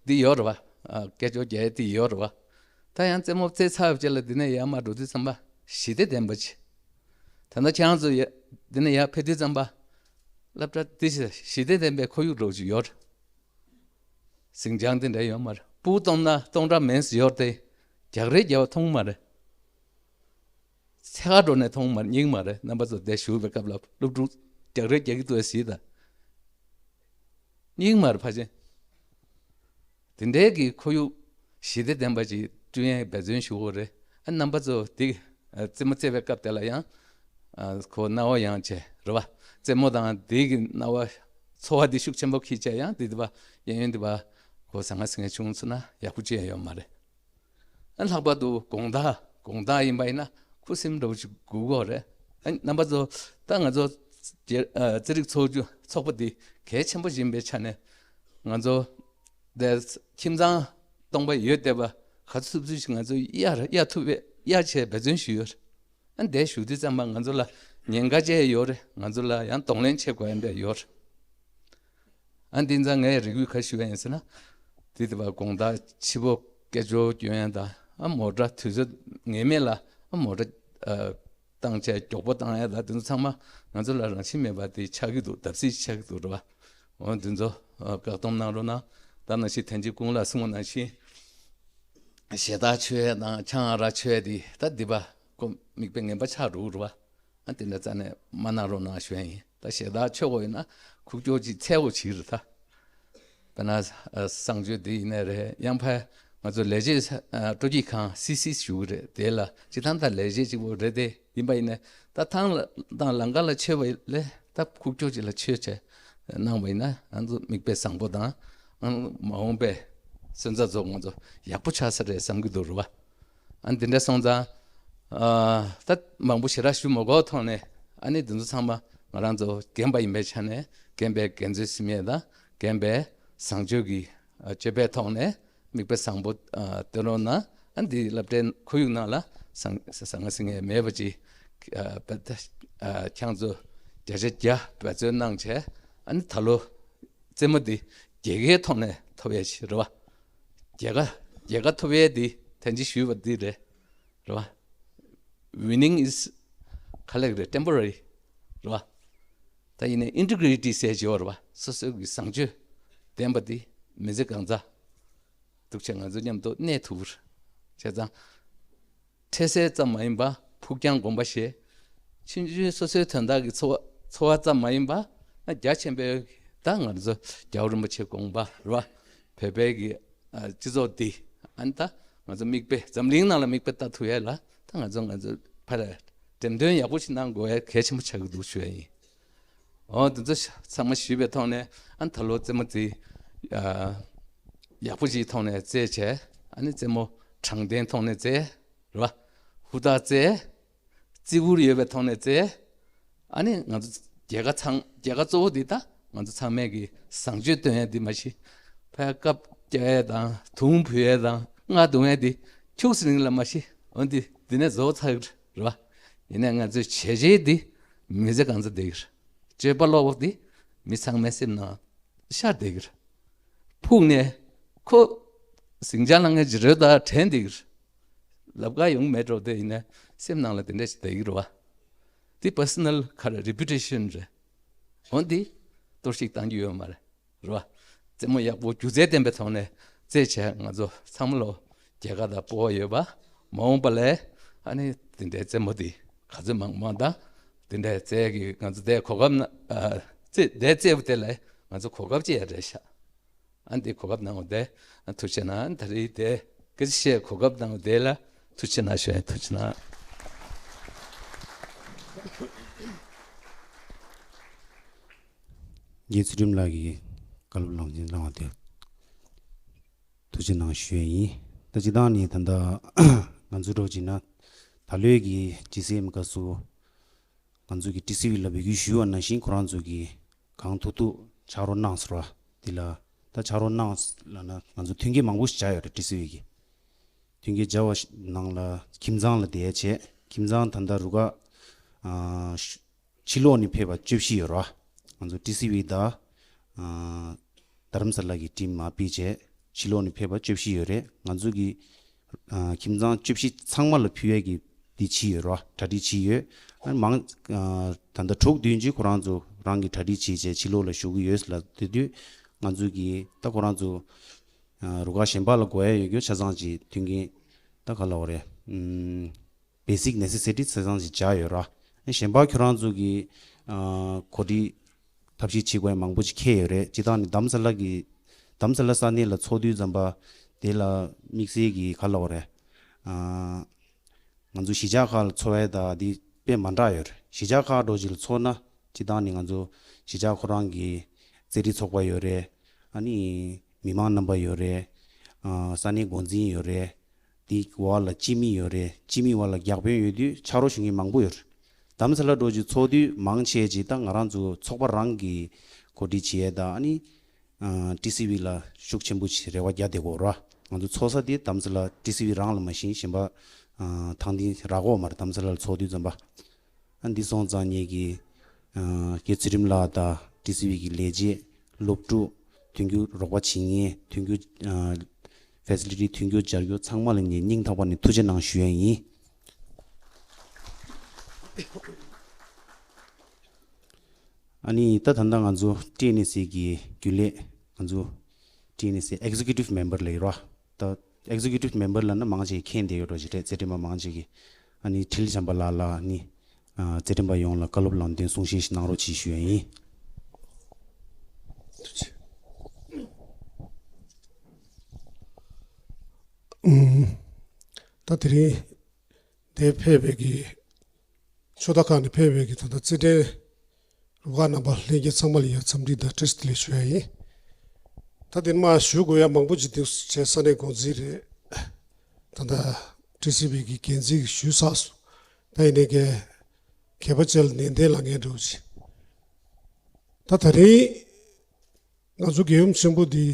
འདི་ཡོད་རེད་བ། ཨ་སྐད་ཅོར་རྒྱག་ཡས་འདི་ཡོད་རེད་བ། ད་ཡང་རྩེད་མོ་རྩེ་ཚར་བའི་རྗེས་ལ་འདི་ནས་ཡར་མར་འགྲོ་དུས་ཙམ་པ་ཞི་བདེ་ལྡན་པ་ཅིག་ད་ལྟ་ཁྱེད་རང་ཚོ་ཡ་འདི་ནས་ཡར་ཕེབས་དུས་ཙམ་པ་སློབ་གྲྭ་འདི་ཞི་བདེ་ལྡན་པའི་ཁོར་ཡུག་འདྲ་བོ་ཅིག་ཡོད་རེད། ཟིང་ཆ་འདི་འདྲ་ཡོད་མ་རེད། སྤུ་གུ་སྟོང་ན་སྟོང་ཕྲག་མིན་ཡོད་དེ་རྒྱག་རེས་རྒྱག་པ་མཐོང་མ་རེད། འཚོལ་ག་འགྲོ་ནས་མཐོང་མ་རེད། རྙེད་མ་རེད། རྣམ་པ་ཚོ་འདིར་བཞུགས་པའི་སྐབས་ལ་སློབ་ཕྲུག་རྒྱག་རེས་རྒྱག་གི་འདུག་ཟེར་ད། རྙེད་མ་རེད་ཕལ་ཆེར། དེ་འདྲའི་གི་ཁོར་ཡུག་ཞི་བདེ་ལྡན་པ་ཅིག་བསྐྲུན་ཡས་འབད་བརྩོན་ཞུ་དགོས་རེད། ཨ་རྣམ་པ་ཚོ་དེ་རྩེད་མོ་རྩེ་བའི་སྐབས་དེ་ལ་ཡང་ཁོ་རྣ་བ་ཡང་བྱས་རེད་བ། རྩེད་མོ་དང་དེ་གི་རྣ་བ་ཚོར་བ་དེ་ཤུགས་ཆེན་པོ་འཁྱེར་བྱས་ཡང་དེ་དེ་བ་གཡས་གཡོན་དེ་བ་ཁོ་ཟང་ངེ་ཟིང་ངེ་བྱུང་སོང་ན་ཡག་པོ་ཅི་ཡང་ཡོད་མ་རེད། ཨ་ལྷག་པར་དུ་དགོང་དག་དགོང་དག་ཡིན་པ་ཡིན་ན་ཁུ་སིམ་འདྲ་བོ་ཅིག་དགོས་ཀྱི་ཡོད་རེད། ཨ་རྣམ་པ་ཚོ་ད་ང་ཚོ་རྩེད་རིགས་ཚོགས་རྒྱུ་ཚོགས་པ་འདི་གལ་ཆེན་པོ་ཡིན་པའི་ཆ་ནས་ང་ཚོ་དེ་ཁྱིམ་ཚང་སྟོང་པ་ཡོད་བསྡད་པ་ག་ཚོད་ཚོད་ཅིག་ང་ཚོ་གཡར་གཡར་ཐུབ་པའི་གཡར་བྱས་འབད་བརྩོན་ཞུས་ཡོད་རེད། ཨ་འདས་ཞུ་དུས་ཙམ་པ་ང་ཚོ་ལ་ཉེན་ཁ་ཅིག་ཡོད་རེད། ང་ཚོ་ལ་ཡང་གདོང་ལེན་བྱེད་དགོས་ཡ་འདྲ་ཡོད་རེད། ཨ་འདི་ཚང་ངས་རེ་སྐུལ་ག་ཞུ་ཡ་ཡིན་ཟེར་ན། དེ་དེ་བ་དགོང་དག་ཕྱི་པོ་སྐད་ཅོར་སྐྱོན་ཡ་དང་ཨ་མོ་ཊ་དུས་ཚོད་ངེས་མེད་ལ་ཨ་མོ་ཊ་ཨ་བཏང་བྱས་མགྱོགས་པོ་བཏང་ཡ་དང་དེ་ཚོ་ཚང་མ་ང་ཚོ་ལ་རང་བཞིན་མེད་པ་དེ་ཆགས་ཀྱི་འདུག་བརྡབ་གསིག་ཆགས་ཀྱི་འདུག་རེད་བ། འོ་འདི་ཚོ་ཨ་བཀག་སྡོམ་གནང་རོགས་གནང་། ད་ནང་བཞིན་དེ་འཇིགས་ཀུན་ལ་གསུངས་པ་ནང་བཞིན་ཞེ་དྲག་མཆོད་ཡ་དང་ཆང་རག་མཆོད་ཡ་དེ་ད་འདི་བ་ཁོ་མིག་དཔེ་ངན་པ་ཆགས་འགྲོ་གི་རེད་བ། ཨ་དེ་འདྲ་རྩ་ནས་མ་གནང་རོགས་གནང་ཞུ་ཡ་ཡིན། ད་ཞེ་དྲག་ཆོས་གོ་ཡིན་ན་ཁུག་ཀྱོག་ཅིག་འཚལ་གོ་ཅིག་རེད་ད། དཔེར་ན་ཨ་གསང་སྤྱོད་འདི་ཡིན་ནའི་རེད། ཡང་ཕར་ང་ཚོ་ལས་བྱེད་ས་ཨ་སྤྲོ་སྐྱིད་ཁང་སི་སི་ཞུ་གི་རེད། དེ་ལ་སྤྱི་བཏང་ད་ལས་བྱེད་གཅིག་པོ་རེད་དེ་ཡིན་པ་ཡིན་ནའི་ད་ཐང་ལ་དང་ལམ་ཁ་ལ་མཆོད་པ་ལས་ ད་ཁུག་ཀྱོག་ཅིག་ལ་ཆོས་བྱས་གནང་བ་ཡིན་ན་ང་ཚོ་མིག་དཔེ་བཟང་པོ་དང་ཨང་མ་འོངས་པའི་སོན་རྩ་ཚོ་ང་ཚོ་ཡག་པོ་ཆགས་ས་རེད་བསམ་གྱི་འདུག་རེད་བ། ཨ་འདི་འདྲ་སོང་ཙང་ཨ་ད་མང་པོ་ཞེ་དྲག་ཞུ་མ་དགོས་ཐོག་ནས་ཨ་ནི་འདི་ཚོ་ཚང་མ་ང་རང་ཚོ་རྒན་པ་ཡིན་པའི་ཆ་ནས་རྒན་པའི་རྒན་ཚོའི་སེམས་ཡས་དང་རྒན་པའི་བཟང་སྤྱོད་ཀྱི་ཨ་སྤྱོད་པའི་ཐོག་ནས་མིག་དཔེ་བཟང་པོ་ཨ་སྟོན་རོགས་གནང་། ཨ་འདི་སློབ་གྲྭའི་ཁོར་ཡུག་ནང་ལ་ཟང་ཟང་ཟང་ངེ་ཟིང་ངེ་མེད་པ་ཅིག་ཨ་པ་ད་ཨ་ཁྱང་ཚོ་བརྒྱ་ཆ་བརྒྱ་འབད་བརྩོན་གནང་བྱས་ཨ་ནི་ད་ལོ་རྩེད་མོ་འདི་རྒྱལ་ཁའི་ཐོག་ནས་ཐོབ་ཡས་ཤིག་རེད་བ། རྒྱལ་ཁ་རྒྱལ་ཁ་ཐོབ་ཡས་འདི་ཐེངས་གཅིག་ཞུས་པ་འདི་རེད། རེད་བ། Winning is ག་ལེགས་རེད་temporary རེད་བ། ད་ཡིན་ནའི་integrity ཟེར་བྱེད་བ་རེད་བ། སོ་སོའི་གི་བཟང་སྤྱོད་ལྡན་པ་འདི་མི་ཚེ་གང་ཚ་འདུག་བྱས་ང་ཚོ་མཉམ་དུ་གནས་ཐུབ་རེད། བྱས་ཙང་། འཕྲལ་སེལ་ཙམ་མ་ཡིན་པ་ཕུགས་རྒྱང་དགོངས་པ་བཞེས། ཆུང་ཆུང་སོ་སོའི་དོན་དག་གི་འཚོ་བ་འཚོ་བ་ཙམ་མ་ཡིན་པ་རྒྱ་ཆེན་པོའི་ད་ང་ཚོ་རྒྱལ་བ་རིན་པོ་ཆེ་དགོངས་པ་རེད་བ། བོད་པའི་གི་ཨ་སྤྱི་ཚོགས་འདི་ཨ་ནི་ད་ང་ཚོ་མིག་དཔེ་འཛམ་གླིང་ནང་ལ་མིག་དཔེ་ལྟ་ཐུབ་ཡས་ལ་ད་ང་ཚོ་ང་ཚོ་ཕར་འགྲེམས་སྟོན་ཡག་པོ་ཞིག་གནང་དགོས་ཡས་གལ་ཆེན་པོ་ཆགས་ཀྱི་འདུག་ཞུ་ཡས་ཡིན། འོ་འདི་ཚོ་ཚང་མ་ཞུས་པའི་ཐོག་ནས་ཨ་ནི་ད་ལོ་རྩེད་མོ་འདི་ཨ་ཡག་པོ་ཞིག་ཐོག་ནས་རྩེད་བྱས་ཨ་ནི་རྩེད་མོ་དྲང་བདེན་ཐོག་ནས་རྩེད། རེད་བ། ཧུར་ཐག་བཙལ། བརྩི་བཀུར་ཡོད་པའི་ཐོག་ནས་བཙལ། ཨ་ནི་ང་ཚོ་རྒྱལ་ཁ་ཚང་རྒྱལ་ཁ་གཙོ་བོ་འདི་ད་ང་ཚོ་ཚང་མས་ཀྱི་བཟང་སྤྱོད་སྟོན་ཡ་འདི་མ་གཞི། ཕ་བཀབ་རྒྱག་ཡ་དང་དུང་ཕུ་ཡ་དང་རྔ་རྡུང་ཡ་འདི་ཁྱུག་ཙམ་རིང་ལ་མ་གཞི། འོན་ཏེ་འདི་ནས་བཟོ་ཚར་གི་རེད་བ། ཡིན་ནའི་ང་ཚོའི་བྱས་རྗེས་འདི་མི་ཚེ་གང་ཚ་བསྡད་ཀྱི་རེད། སྤྱོད་པ་ལོག་པ་འདི་མི་ཚང་མའི་སེམས་ནང་ཤར་བསྡད་ཀྱི་རེད། ཕུགས་ནས་ཁོ་ཟིང་ཆ་ལངས་མཁན་ཇི་རོལ་དང་དྲན་བསྡད་ཀྱི་རེད། ལབ་ག་ཡོང་མེད་འགྲོ་དེ་ཡིན་ན་སེམས་ནང་ལ་དེ་འདྲ་ཞིག་བསྡད་ཀྱི་རེད་བ། དེ་personal ག་རེ་reputation རེད། འོན་ཏེ་གཏོར་བཤིག་བཏང་རྒྱུ་ཡོད་མ་རེད། རེད་བ། རྩེད་མོ་ཡག་པོ་སྒྱུ་རྩལ་ལྡན་པའི་ཐོག་ནས་རྩེད་བྱས་ང་ཚོ་ཚང་མ་ལོ་རྒྱལ་ཁ་དང་སྤོབས་པ་ཡོད་པ། མ་འོངས་པ་ལས་ཨ་ནི་དེ་འདྲའི་རྩེད་མོ་དེ་ག་ཚོད་མང་མང་དང་དེ་འདྲའི་རྩེད་ཀྱི་ང་ཚོ་དེ་གོ་སྐབས་ན་ཨ་རྩེད་དེ་རྩེད་པ་དེ་ལས་ང་ཚོ་གོ་སྐབས་ཅིག་ཡང་རེད་ཤག་ཨ་འདི་གོ་སྐབས་གནང་བ་དེ་ཐུགས་རྗེ་གནང་། ད་རེས་དེ་སྐད་ཆ་བཤད་གོ་སྐབས་གནང་བ་དེ་ལ་ཐུགས་རྗེ་གནང་ཞུ་ཡ་ཐུགས་རྗེ་གནང་། རྒྱལ་ཚུལ་ཁྲིམས་ལགས་ཀྱིས་བཀའ་སློབ་ལམ་སྟོན་གནང་བ་དེ་ཐུགས་རྗེ་གནང་ཞུ་ཡ་ཡིན། ད་སྤྱིར་བཏང་ནས་ད་ལྟ་ང་ཚོ་འགྲོ་བྱས་ན་ད་ལོའི་གི་ཇི་སི་ཨེམ་སྐབས་སུ་ང་ཚོ་གི་ཊི་སི་ཝི་ལ་འབོད་སྐུལ་ཞུས་པ་ནང་བཞིན་ཁོ་རང་ཚོ་གི་གང་ཐུབ་ཐུབ་ཕྱག་རོགས་གནང་ཟེར་བ་འདི་ལ། ད་ཕྱག་རོགས་གནང་ལབ་ན་ང་ཚོ་མཐུན་རྐྱེན་མང་པོ་ཞིག་སྦྱར་ཡོད་རེད། ཊི་སི་ཝི་གི་མཐུན་རྐྱེན་སྦྱར་བ་ཞིག་ནང་ལ་ཁྱིམ་ཚང་ལ་བསྡད་བྱས་ཁྱིམ་ཚང་ད་ལྟ་རུ་ཁག་ཨ་ཕྱི་ལོགས་ནས་ཕེབས་པ་བཅུ་བཞི་ཡོད་རེད་བ། ང་ཚོ་ཊི་སི་ཝི་དང་ཨ་རྡ་རམ་ས་ལ་གི་ཊིམ་མར་ཕུད་བྱས་ཕྱི་ལོགས་ནས་ཕེབས་པ་བཅུ་བཞི་ཡོད་རེད། ང་ཚོ་གི་ཨ་ཁྱིམ་ཚང་བཅུ་བཞི་ཚང་མ་ལ་ཕུལ་ཡས་ཀྱི་འདི་བྱས་ཡོད་རེད་བ། གྲ་སྒྲིག་བྱས་ཡོད། ཨ་མང་ཨ་ད་ལྟ་དྲུག་བདུན་ཅིག་ཁོ་རང་ཚོ་རང་གི་གྲ་སྒྲིག་བྱས་བྱས་ཕྱི་ལོགས་ལ་བཞུགས་ཀྱི་ཡོད་ལབ་དེ་དུས་ང་ཚོ་གི་ད་ཁོ་རང་ཚོ་ཨ་རུ་ཁག་གཞན་པ་ལ་དགོས་ཡས་ཡོད་རྒྱུ་ཆ་ཚང་ཅིག་མཐུན་རྐྱེན་ད་ག་ལབ་དགོས་རེད། ཨམ། basic necessity ཆ་ཚང་ཞིག་སྦྱར་ཡོད་ར། གཞན་པ་ཁྱོད་རང་ཚོ་གི་ཨ་གོ་སྒྲིག་ཐབས་ཤེས་བྱེད་དགོས་ཡ་མང་པོ་ཞིག་འཁེལ་ཡོད་རེད། སྤྱིར་བཏང་ནི་རྡ་རམ་ས་ལ་གི་རྡ་རམ་ས་ལ་ས་གནས་ལ་ཚོགས་དུས་ཙམ་པ་དེ་ལ་དམིགས་བསལ་གྱི་ག་ལབ་དགོས་རེད། ཨ་ང་ཚོ་གཞིས་ཆགས་ཁག་ལ་ཚོགས་ཡ་དང་དེ་དཔེ་མ་འདྲ་ཡོད་རེད། གཞིས་ཆགས་ཁག་འདྲ་ཅིག་ལ་ཚོགས་ན་སྤྱིར་བཏང་ནི་ང་ཚོ་གཞིས་ཆགས་ཁོ་རང་གི་རྩེད་རིགས་ཚོགས་པ་ཡོད་རེད། ཨ་ནི་མི་མང་རྣམ་པ་ཡོད་རེད། ཨ་ས་གནས་འགོ་འཛིན་ཡོད་རེད། དེའི་འོག་ལ་སྤྱི་མི་ཡོད་རེད། སྤྱི་མི་འོག་ལ་བརྒྱ་དཔོན་ཡོད་དུས་ཕྱག་རོགས་ཞུ་མཁན་མང་པོ་ཡོད་རེད། རྡ་རམ་ས་ལ་འདྲ་ཅིག་ཚོགས་དུས་མང་ཆེ་ཅིག་ད་ང་རང་ཚོ་ཚོགས་པ་རང་གི་གོ་སྒྲིག་བྱེད་ཡས་དང་ཨ་ནི་ཨ་ཊི་སི་ཝི་ལ་ཤུགས་ཆེན་པོ་ཞིག་རེ་བ་རྒྱག་བསྡད་ཀྱི་ཡོད་རེད། ང་ཚོ་ཚོགས་ས་དེ་རྡ་རམ་ས་ལ་ཊི་སི་ཝི་རང་ལ་མ་གཞི་གཞན་པ་ཨ་ཐང་སྟེང་རག་གི་ཡོད་མ་རེད། རྡ་རམ་ས་ལ་ཚོགས་དུས་ཙམ་པ། ཨ་འདི་སོང་ཙང་ངེད་ཀྱི་ཨ་རྒྱལ་ཚུལ་ཁྲིམས་ལགས་དང་ཊི་སི་ཝི་གི་ལས་བྱེད་སློབ་ཕྲུག་མཐུན་འགྱུར་རོགས་པ་བྱེད་མཁན་མཐུན་འགྱུར་ཨ་ཕེ་སི་ལི་ཊི་མཐུན་འགྱུར་སྦྱར་རྒྱུ་ཚང་མ་ལ་ངས་སྙིང་ཐག་པ་ནས་ཐུགས་རྗེ་གནང་ཞུ་ཡ་ཡིན། ཨ་ནི་ད་ད་ལྟ་ང་ཚོ་ཊི་ཨེན་ཨེ་སི་གི་རྒྱུན་ལས་ང་ཚོ་ཊི་ཨེན་ཨེ་སི་ཨེག་ཛི་ཀིའུ་ཊིབ་མེམ་བར་ལ་ཡོད་ར། ད་ཨེག་ཛི་ཀིའུ་ཊིབ་མེམ་བར་ལབ་ན་མང་ཆེ་མཁྱེན་བསྡད་ཡོད་འགྲོ་ཞིག་རེད། རྩེད་འགྲན་པ་མང་ཆེ་གིས་ཨ་ནི་འཕྲིན་ལས་བྱམས་པ་ལགས་ལ་ཨ་ནི་ཨ་རྩེད་འགྲན་པ་ཡོངས་ལ་བཀའ་སློབ་ལམ་སྟོན་གསུང་བཤད་ཞིག་གནང་རོགས་གྱིས་ཞུ་ཡ་ཡིན། ཨུམ། ད་དེ་རིང་འདིར་ཕེབས་པའི་གི་ཕྱོགས་མཐའ་ཁག་ནས་ཕེབས་པའི་གི་ད་ལྟ་རྩེད་འགྲན་ རུ་ཁག་རྣམ་པ་ལྷན་རྒྱས་ཚང་མ་ལ་ཡང་འཚམས་འདྲི་དང་བཀྲ་ཤིས་བདེ་ལེགས་ཞུ་ཡ་ཡིན། ད་དེ་ནས་མར་ཞུ་དགོས་ཡ་མང་པོ་ཅིག་འདུག་བྱས། ས་གནས་འགོ་འཛིན་རེད། ད་ལྟ་ཊི་སི་བི་གི་འགན་འཛིན་ཞུས་ཚར་སོང་། ད་ཡིན་ནའི་གལ་ཆེ་བ་བཅས་ལ་ནན་ཏན་ལ་ངས་འགྲོ་ཅིག་ད་ད་རིང་ང་ཚོ་རྒྱལ་ཡུམ་ཆེན་པོ་འདི་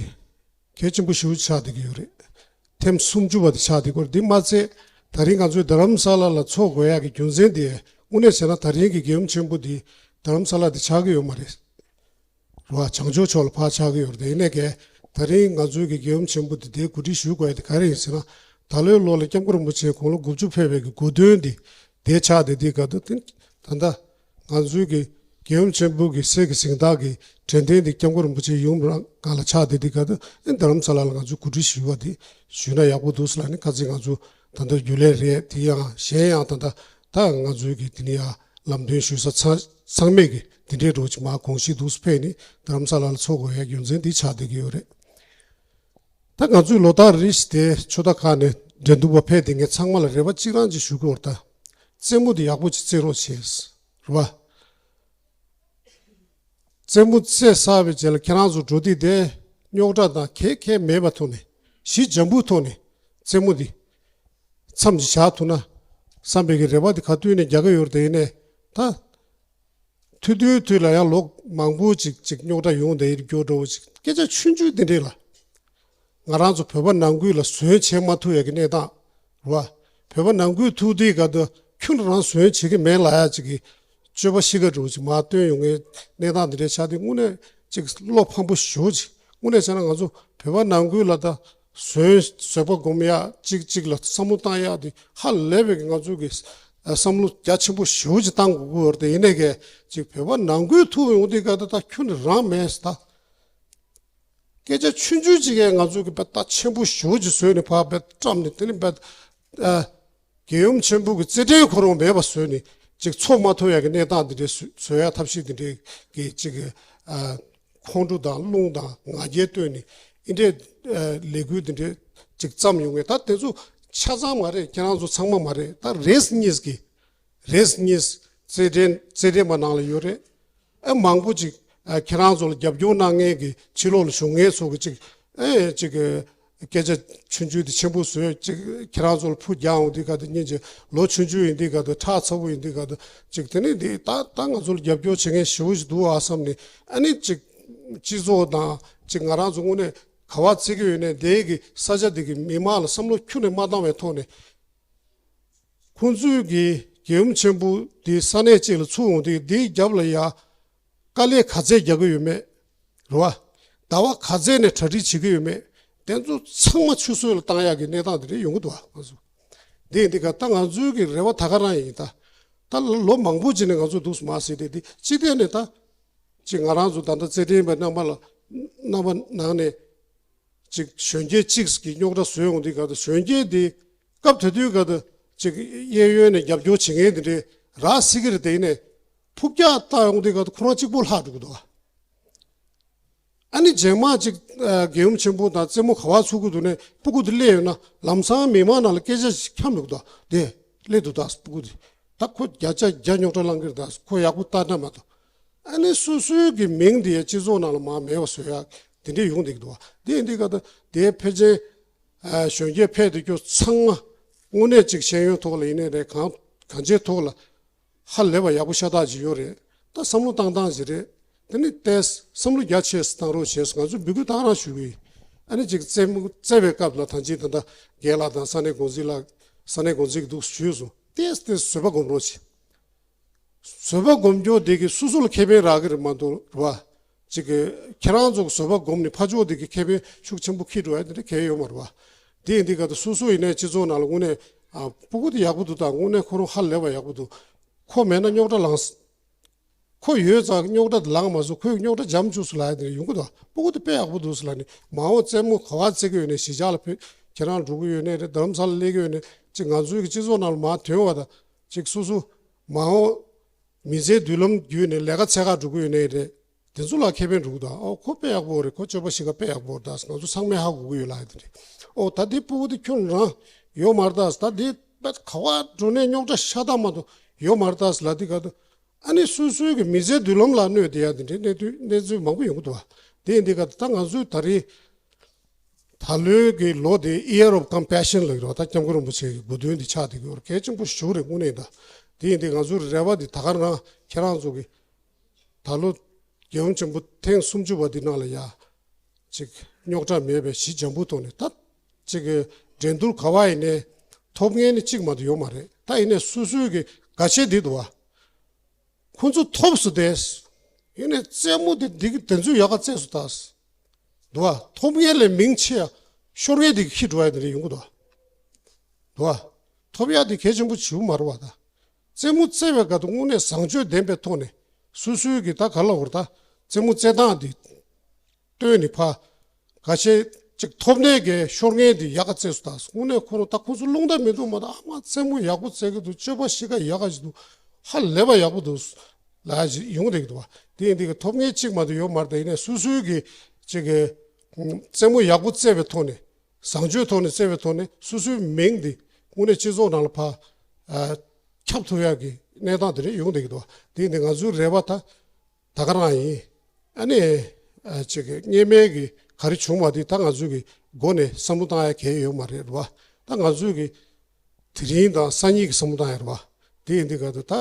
གལ་ཆེན་པོ་ཞེ་པོ་ཆགས་བསྡད་ཀྱི་ཡོད་རེད། ཐེངས་སུམ་ཅུ་པ་དེ་ཆགས་བསྡད་ཀྱི་ཡོད་རེད། འདི་མ་ཚད་ད་རིང་ང་ཚོའི་རྡ་རམ་ས་ལ་ལ་འཚོགས་དགོས་ཡག་གི་རྒྱུ་མཚན་དེ་དངོས་གནས་བྱས་ན་ད་རིང་གི་རྒྱལ་ཡུམ་ཆེན་པོ་འདི་རྡ་རམ་ས་ལ་དེ་ཆགས་ཀྱི་ཡོད་མ་རེད། རེད་བ། བྱང་ཕྱོགས་ཕྱོགས་ལ་ཕར་ཆགས་ཀྱི་ཡོད་རེད། དེ་ཡིན་ནའི་གལ་ད་རིང་ང་ཚོའི་གི་རྒྱལ་ཡུམ་ཆེན་པོ་འདི་དེ་གོ་སྒྲིག་ཞུ་དགོས་ཡ་དེ་ག་རེ་ཡིན་ཟེར་ན། ད་ལོའི་ལོ་ལ་སྐྱབས་མགོན་རིན་པོ་ཆེ་དགུང་ལོ་དགུ་བཅུ་ཕེབས་པའི་གི་གོ་སྟོན་འདི་དེ་ཆགས་བསྡད་དུས་སྐབས་དུ་དེ་ད་ལྟ་ང་ཚོའི་གི་རྒྱལ་ཡུམ་ཆེན་པོ་གི་གསེར་གྱི་གཟེངས་རྟགས་ཀྱི་དྲན་རྟེན་འདི་སྐྱབས་མགོན་རིན་པོ་ཆེ་ཡུམ་རང་སྒང་ལ་ཆགས་བསྡད་དུས་སྐབས་དུ་ཨེ་རྡ་རམ་ས་ལ་ལ་ང་ཚོ་གོ་སྒྲིག་ཞུས་པ་དེ་ཞུས་ན་ཡག་པོ་འདུག་ཟེར་ལབ་ནས། ཁ་ཚིག་ང་ཚོ་ད་ལྟ་རྒྱུན་ལས་རེད། དེ་ཡང་གཞན་ཡང་ད་ལྟ་ད་ང་ཚོའི་གི་དེ་ནས་ཡང་ལམ་སྟོན་ཞུས་ས་ཚང་ཚང་མས་གི་དེ་འདྲའི་འགྲོ་ཅིག་མར་གོང་ཞིག་འདུག་ཕེབས་ནས་རྡ་རམ་ས་ལ་ལ་འཚོགས་དགོས་ཡ་རྒྱུ་མཚན་འདི་ཆགས་བསྡད་ཀྱི་ཡོད་རེད། ད་ང་ཚོས་ལོ་ལྟར་རེ་བཞིན་དེ་ཆོས་ད་ཁག་ནས་འགྲན་བསྡུར་བ་ཕེབས་དེ་ངས་ཚང་མ་ལ་རེ་བ་གཅིག་རང་གཅིག་ཞུ་གི་ཡོད་རེད། ད་རྩེད་མོ་དེ་ཡག་པོ་ཅིག་རྩེ་རོགས་བྱས། རེད་བ། རྩེད་མོ་རྩེ་ཚར་བའི་རྗེས་ལ་ཁྱེད་རང་ཚོ་འགྲོ་དུས་དེ་རྙོག་དྲ་དང་གེ་གེ་མེད་པ་ཐོག་ནས་ཞི་འཇམ་པོའི་ཐོག་ནས་རྩེད་མོ་དེ་མཚམས་ཅིག་བཞག་ཐུབ་ན་བསམ་པའི་གི་རེ་བ་དེ་ག་དུས་ནས་རྒྱག་གི་ཡོད་རེད། དེ་ཡིན་ནས་ད། ཐུག་དུས་དུས་ལ་ཡང་ལོ་མང་པོ་ཅིག་ཅིག་རྙོག་དྲ་ཡོང་བསྡད་ཡོད་འགྲོ་བོ་ཅིག་སྐད་ཆ་ཆུང་ཆུང་དེ་འདྲས་ལ། ང་རང་ཚོ་བོད་པ་ནང་ཁུལ་ལ་ཟོན་བྱེད་མ་ཐུབ་ཡ་གི་གནས་སྟངས་རེད་བ། བོད་པ་ནང་ཁུལ་ཐུག་དུས་ག་དུས་ཁྱོད་རང་ཟོན་བྱེད་ཀྱི་མེད་ལབ་ཡ་ཅིག་གི་སྤྱོད་པ་ཤི་ཁ་འགྲོ་ཅིག་མར་སྟོན་ཡོང་ངའི་གནས་སྟངས་འདི་འདྲས་ཆགས་དུས་དངོས་གནས་ཅིག་བློ་ཕམ་པོ་ཞེ་པོ་ཅིག་དངོས་གནས་བྱས་ན་ང་ཚོ་བོད་པ་ནང་ཁུལ་ལ་ད། བཟོད་བཟོད་པ་སྒོམ་ཡག་གཅིག་གཅིག་ལ་བསམ་བློ་བཏང་ཡག་དེ་ཧ་ལས་པའི་གི་ང་ཚོ་གི་བསམ་བློ་རྒྱ་ཆེན་པོ་ཞེ་པོ་ཅིག་བཏང་དགོས་ཀྱི་ཡོད་རེད། དེ་ཡིན་ནའི་གལ་ཅིག་བོད་པ་ནང་ཁུལ་ཐུག་ཡོང་དུས་ག་ད་ད་ཁྱོན་ནས་རང་མེད་ད། སྐད་ཆ་ཆུང་ཆུང་ཅིག་གིས་ང་ཚོ་གི་བ་ད་ཆེན་པོ་ཞེ་པོ་ཅིག་བཟོས་ནས་ཕར་བ་བཀྲམ་ནས་དེ་ནས་བ་རྒྱལ་ཡུམ་ཆེན་པོ་གི་རྩེད་འགྲན་ཁོ་རང་མེད་པ་བཟོས་ནས་ཅིག་འཚོགས་མ་ཐུབ་ཡག་གི་གནས་སྟངས་འདི་འདྲའི་བཟོ་བཟོ་ཡག་ཐབས་ཤེས་འདི་འདྲའི་གི་ཅིག་གི་ཨ། ཁོང་ཁྲོ་དང་རླུང་དང་ང་རྒྱལ་བཏོན་ནས་འདི་འདྲའི་ཨ། ལས་འགུལ་འདི་འདྲའི་ཅིག་བརྩམས་ཡོང་ངེས། ད་དེ་ཚོ་ཆ་ཚང་མ་རེད། ཁྱེད་རང་ཚོ་ཚང་མ་མ་རེད། ད་རེས་གཉིས་ཀྱི་རེས་གཉིས་རྩེད་འགྲན་རྩེད་འགྲན་པ་ནང་ལ་ཡོད་རེད། ཨ། མང་པོ་ཅིག་ཨ། ཁྱེད་རང་ཚོ་ལ་རྒྱབ་སྐྱོར་གནང་མཁན་གྱི་ཕྱི་ལོགས་ལ་བཞུགས་མཁན་ཚོ་གི་ཅིག་ཨེ་ཅིག་སྐད་ཆ་ཆུང་ཆུང་དེ་ཆེན་པོ་བཟོས་ཅིག་ཁྱེད་རང་ཚོ་ལ་ཕུ་རྒྱག་འོང་དུས་ག་དེ་སྙིང་རྗེ། ལོ་ཆུང་ཆུང་ཡིན་དུས་ག་དེ་ཁྲག་ཚ་པོ་ཡིན་དུས་ག་དེ་ཅིག་དེ་ནས་འདི་ད་ད་ང་ཚོ་ལ་རྒྱབ་སྐྱོར་བྱེད་མཁན་ཞེ་པོ་ཞིག་འདུག་ཨ་བསམ་ནས། ཨ་ནི་ཅིག་སྤྱི་ཚོགས་དང་ཅིག་ང་རང་ཚོ་དངོས་གནས་ག་བ་བརྩི་གི་ཡོད་ནས་དེའི་གི་ས་ཆ་དེ་གི་མི་མང་ལ་བསམ་བློ་ཁྱོན་ནས་མ་བཏང་བའི་ཐོག་ནས། ཁོང་ཚོས་ཀྱི་རྒྱལ་ཡུམ་ཆེན་པོ་འདི་ས་གནས་གཅིག་ལ་ཚུགས་འོང་དུས་འདིའི་རྒྱབ་ལ་ཡ་དཀའ་ལས་ག་ཚད་རྒྱག་གི་ཡོད་མེད། རེད་བ། ཟླ་བ་ག་ཚད་ནས་གྲ་སྒྲིག་བྱེད་ཀྱི་ཡོད་མེད། དེ་ཚོ་ཚང་མ་ཆུད་ཟོས་ལ་བཏང་ཡག་གི་གནས་སྟངས་འདི་འདྲ་ཡོང་གི་འདུག་བ། ང་ཚོ་འདི་འདི་ག་ད་ང་ཚོའི་གི་རེ་བ་ད་ག་རང་ཡིན། ད་ད་ལོ་མང་པོ་ཅིག་ནས་ང་ཚོ་འདུག་སེ་མ་ཟེར་ཏེ་འདི་སྤྱི་བཏང་ནས་ད་ཅིག་ང་རང་ཚོ་ད་ལྟ་རྩེད་འགྲན་པའི་རྣམ་པ་ལ་རྣམ་པ་ནང་ནས། ཅིག་གཞོན་སྐྱེས་གཅིག་གིས་རྙོག་དྲ་བཟོས་ཡོང་དུས་ག་དུས་གཞོན་སྐྱེས་དེ་སྐབས་དེ་དུས་ག་དུས་ཅིག་གཡས་གཡོན་ནས་རྒྱབ་སྐྱོར་བྱེད་མཁན་དེ་འདྲས་རག་སྲིད་ཀྱི་རེད། དེ་ནས་ཕུགས་རྒྱག་བཏང་ཡོང་དུས་ག་དུས་ཁོ་རང་གཅིག་པོ་ལྷག་འགྲོ་གི་འདུག་ཨ་ནི་རྗེས་མ་ཅིག་རྒྱལ་ཡུམ་ཆེན་པོ་དང་རྩེད་མོ་ག་བ་ཚུགས་ཀྱི་འདུག་ནས་སྤུ་གུ་དེ་སླེབས་ཡོང་ན་ལམ་སང་མི་མང་ནང་ལ་སྐད་ཆ་ཞིག་འཁྱམས་འགྲོ་གི་འདུག་དེ་སླེབས་འདུག་ད་སྤུ་གུ་དེ་ད་ཁོ་བརྒྱ་ཆ་བརྒྱ་རྙོག་དྲ་བསླང་གི་རེད། ད་ཁོ་ཡག་པོ་ལྟ་འདྲ་མ་གཏོགས། ཨ་ནི་སོ་སོའི་གི་མིང་དེ་སྤྱི་ཚོགས་ནང་ལ་མར་མེད་པ་བཟོ་ཡག་དེ་འདྲས་ཡོང་བསྡད་ཀྱི་འདུག་བ། དེ་ཡིན་དུས་ག་ད་དེ་ཕལ་ཆེར་གཞོན་སྐྱེས་ཕེབས་དུས་ཁྱོད་ཚང་མ་དངོས་གནས་ཅིག་ཤེས་ཡོན་ཐོག་ལ་ཡིན་ནའི་རེད། གང་གང་ཅིའི་ཐོག་ལ་ཧ་ལས་པ་ཡག་པོ་ཤ་སྟག་ཅིག་ཡོད་རེད། ད་བསམ་བློ་བཏང་སྟངས་ཅིག་རེད། དེ་ནི་ཏོག་ཙམ་བསམ་བློ་རྒྱ་ཆེ་ཙམ་བཏང་རོགས་བྱས་སོང་། ང་ཚོས་འབོད་སྐུལ་བཏང་རང་ཞུ་གི་ཡིན། ཨ་ནི་ཅིག་རྩེད་མོ་རྩེ་བའི་སྐབས་ལ་ད་ཅིག་ད་ལྟ་རྒན་ལགས་དང་ས་གནས་འགོ་འཛིན་ལགས་ས་གནས་འགོ་འཛིན་གྱིས་འདུག་ཞུས་སོང་། ཏོག་ཙམ་ཏོག་ཙམ་བཟོད་པ་སྒོམ་རོགས་བྱེད། བཟོད་པ་སྒོམ་རྒྱུ་དེ་གིས་སོ་སོ་ལ་ཁེ་ཕན་རག་གི་རེད་མ་གཏོགས་རེད་བ། ཅིག་གི་ཁྱེད་རང་ཚོ་གི་བཟོད་པ་སྒོམ་ནས་ཕར་ཕྱོགས་དེ་གི་ཁེ་ཕན་ཤུགས་ཆེན་པོ་འཁྱེར་འགྲོ་ཡ་དེ་འདྲ་གང་ཡང་ཡོད་མ་རེད་བ། དེ་ཡིན་དུས་ག་ད་སོ་སོ་ཡིན་ནའི་སྤྱི་ཚོགས་ནང་ལ་དངོས་གནས་ཨ་སྤུ་གུ་དེ་ཡག་པོ་འདུག་ད་དངོས་གནས་ཁོ་རང་ཧ་ལས་པ་ཡག་པོ་འདུག་ཁོ་མེད་ན་རྙོག་དྲ་ལངས། ཁོ་ཡོད་ཙང་རྙོག་དྲ་དེ་ལངས་མ་སོང་། ཁོས་རྙོག་དྲ་འཇམ་བཅུག་སོང་ལབ་ཡ་དེ་འདྲ་ཡོང་གི་འདུག་སྤུ་གུ་དེ་དཔེ་ཡག་པོ་འདུག་ཟེར་ལབ་ནས་མ་འོངས་རྩེད་མོ་ག་བ་རྩེ་གི་ཡོད་ནའི་གཞིས་ཆགས་ལ་ཕེབས། ཁྱེད་རང་འགྲོ་གི་ཡོད་ནའི་རེད། རྡ་རམ་ས་ལ་སླེབས་ཀྱི་ཡོད་ནའི་ཅིག་ང་ཚོའི་གི་སྤྱི་ཚོགས་ནང་ལ་མར་ཐོན་བ་དང་ཅིག་སོ་སོ་མ་འོངས་མི་ཚེའི་མདུན་ལམ་བརྒྱུད་ནས་ལས་ཀ་འཚོལ་ག་འགྲོ་གི་ཡོད་ནའི་རེད། དེ་ཚོ་ལ་ཁེ་ཕན་འགྲོ་གི་འདུག་ཨོ་ཁོ་དཔེ་ཡག་པོ་རེད། ཁོ་སྤྱོད་པ་གཞིས་ཀ་དཔེ་ཡག་པོ་རེད། ད་ང་ཚོ་ཚང་མས་ཧ་གོ་གི་ཡོད་ལབ་ཡ་དེ་རེད། ཨོ་ད་དེ་སྤུ་གུ་དེ་ཁྱོད་རང་ཡོད་མ་རེད། ད་ད་དེ་ད་ག་བ་འགྲོ་ནའི་རྙོག་དྲ་ཤ་སྟག་མ་གཏོགས་ཡོད་མ་རེད་ད་ལབ་དུས་ག་དུས། ཨ་ནི་སོ་སོའི་གི་མི་ཚེའི་མདུན་ལམ་ལ་གནོད་བསྡད་ཡ་དེ་འདྲའི་གནས་ཚུལ་གནས་ཚུལ་མང་པོ་ཡོང་གི་འདུག་བ། དེ་ཡིན་དུས་ག་ད་ང་ཚོའི་ད་རེས་ད་ལོའི་གི་ལོ་དེ་Year of Compassion ལབ་ཀྱི་རེད་བ། ད་སྐྱབས་མགོན་རིན་པོ་ཆེ་གི་དགུང་སྟོན་དེ་ཆགས་བསྡད་ཀྱི་ཡོད་རེད། གལ་ཆེན་པོ་ཞེ་པོ་རེད་དངོས་གནས་ད། དེ་ཡིན་དུས་ང་ཚོའི་རེ་བ་དེ་ད་ག་རང་ཁྱེད་རང་ཚོ་གི་ད་ལོ་རྒྱལ་ཡུམ་ཆེན་པོ་ཐེངས་སུམ་ཅུ་པ་འདི་ནང་ལ་ཡ་ཅིག་རྙོག་དྲ་མེད་པའི་ཞི་འཇམ་པོའི་ཐོག་ནས་ད་ཅིག་གི་འགྲན་བསྡུར་ག་བ་ཡིན་ནའི་ཐོབ་མཁན་ནི་གཅིག་མ་གཏོགས་ཡོད་མ་རེད། ད་ཡིན་ནའི་སོ་སོའི་གི་ག་ཆེ་འདི་འདུག་བ། ཁོང་ཚོ་ཐོབ་སོང་སྟེ། ཡིན་ནའི་རྩེད་མོ་དེ་འདི་གི་དེ་ཚོས་ཡག་ག་རྩེས་སོང་ད། འདུག་བ། ཐོབ་མཁན་ལས་མིང་ཆེ་ཡ་ཤོར་མཁན་དེ་གི་ཁྱི་འགྲོ་ཡ་དེ་འདྲ་ཡོང་གི་འདུག་འདུག་བ། ཐོབ་ཡ་དེ་གལ་ཆེན་པོ་ཞེ་པོ་མ་རེད་བ་ད། རྩེད་མོ་རྩེ་བའི་སྐབས་དུ་དངོས་གནས་བཟང་སྤྱོད་ལྡན་པའི་ཐོག་ནས་སོ་སོའི་གི་ད་ག་ལ་བར་ད་རྩེད་མོ་རྩེ་སྟངས་དེ་སྟོན་ནས་ཕ་ག་ཤེད་ཅིག་ཐོབ་ནས་གི་ཤོར་མཁན་དེ་ཡག་ག་རྩེས་སོང་ད། དངོས་གནས་ཁོ་རང་ད་ཁོ་ཚོ་རླུང་རྟ་མི་འདུག་མ་ད། ཨ་མ་རྩེད་མོ་ཡག་པོ་རྩེ་གི་འདུག་སྤྱོད་པ་གཤིས་ཀ་ཡག་ག་ཞིག་འདུག་ཧ་ལས་པ་ཡག་པོ་འདུག་ལ་ཞིག་ཡོང་བསྡད་ཀྱི་འདུག་བ། དེ་ཡིན་དུས་གི་ཐོབ་མཁན་གཅིག་མ་གཏོགས་ཡོད་མ་རེད། ད་ཡིན་ནའི་སོ་སོའི་གི་ཅིག་གི་རྩེད་མོ་ཡག་པོ་རྩེ་བའི་ཐོག་ནས། བཟང་སྤྱོད་ཐོག་ནས་བརྩེ་བའི་ཐོག་ནས་སོ་སོའི་མིང་འདི་དངོས་གནས་སྤྱི་ཚོགས་ནང་ལ་ཕར་ཨ་ཁྱབ་ཐུབ་ཡག་གི་གནས་སྟངས་དེ་འདྲ་ཡོང་བསྡད་ཀྱི་འདུག་དེ་ཡིན་དུས་ང་ཚོའི་རེ་བ་ད་ད་ག་རང་ཡིན། ཨ་ནི་ཨ་ཅིག་གི་སྔོན་མའི་གི་ག་རེ་བྱུང་བ་དེ་ད་ང་ཚོའི་གི་སྒོ་ནས་བསམ་བློ་བཏང་ཡ་གལ་ཡོད་མ་རེད་བ། ད་ང་ཚོའི་གི་དེ་རིང་དང་སང་ཉིན་གྱི་བསམ་བློ་བཏང་ཡ་རེད་བ། དེ་ཡིན་དུས་ག་དུས་ད་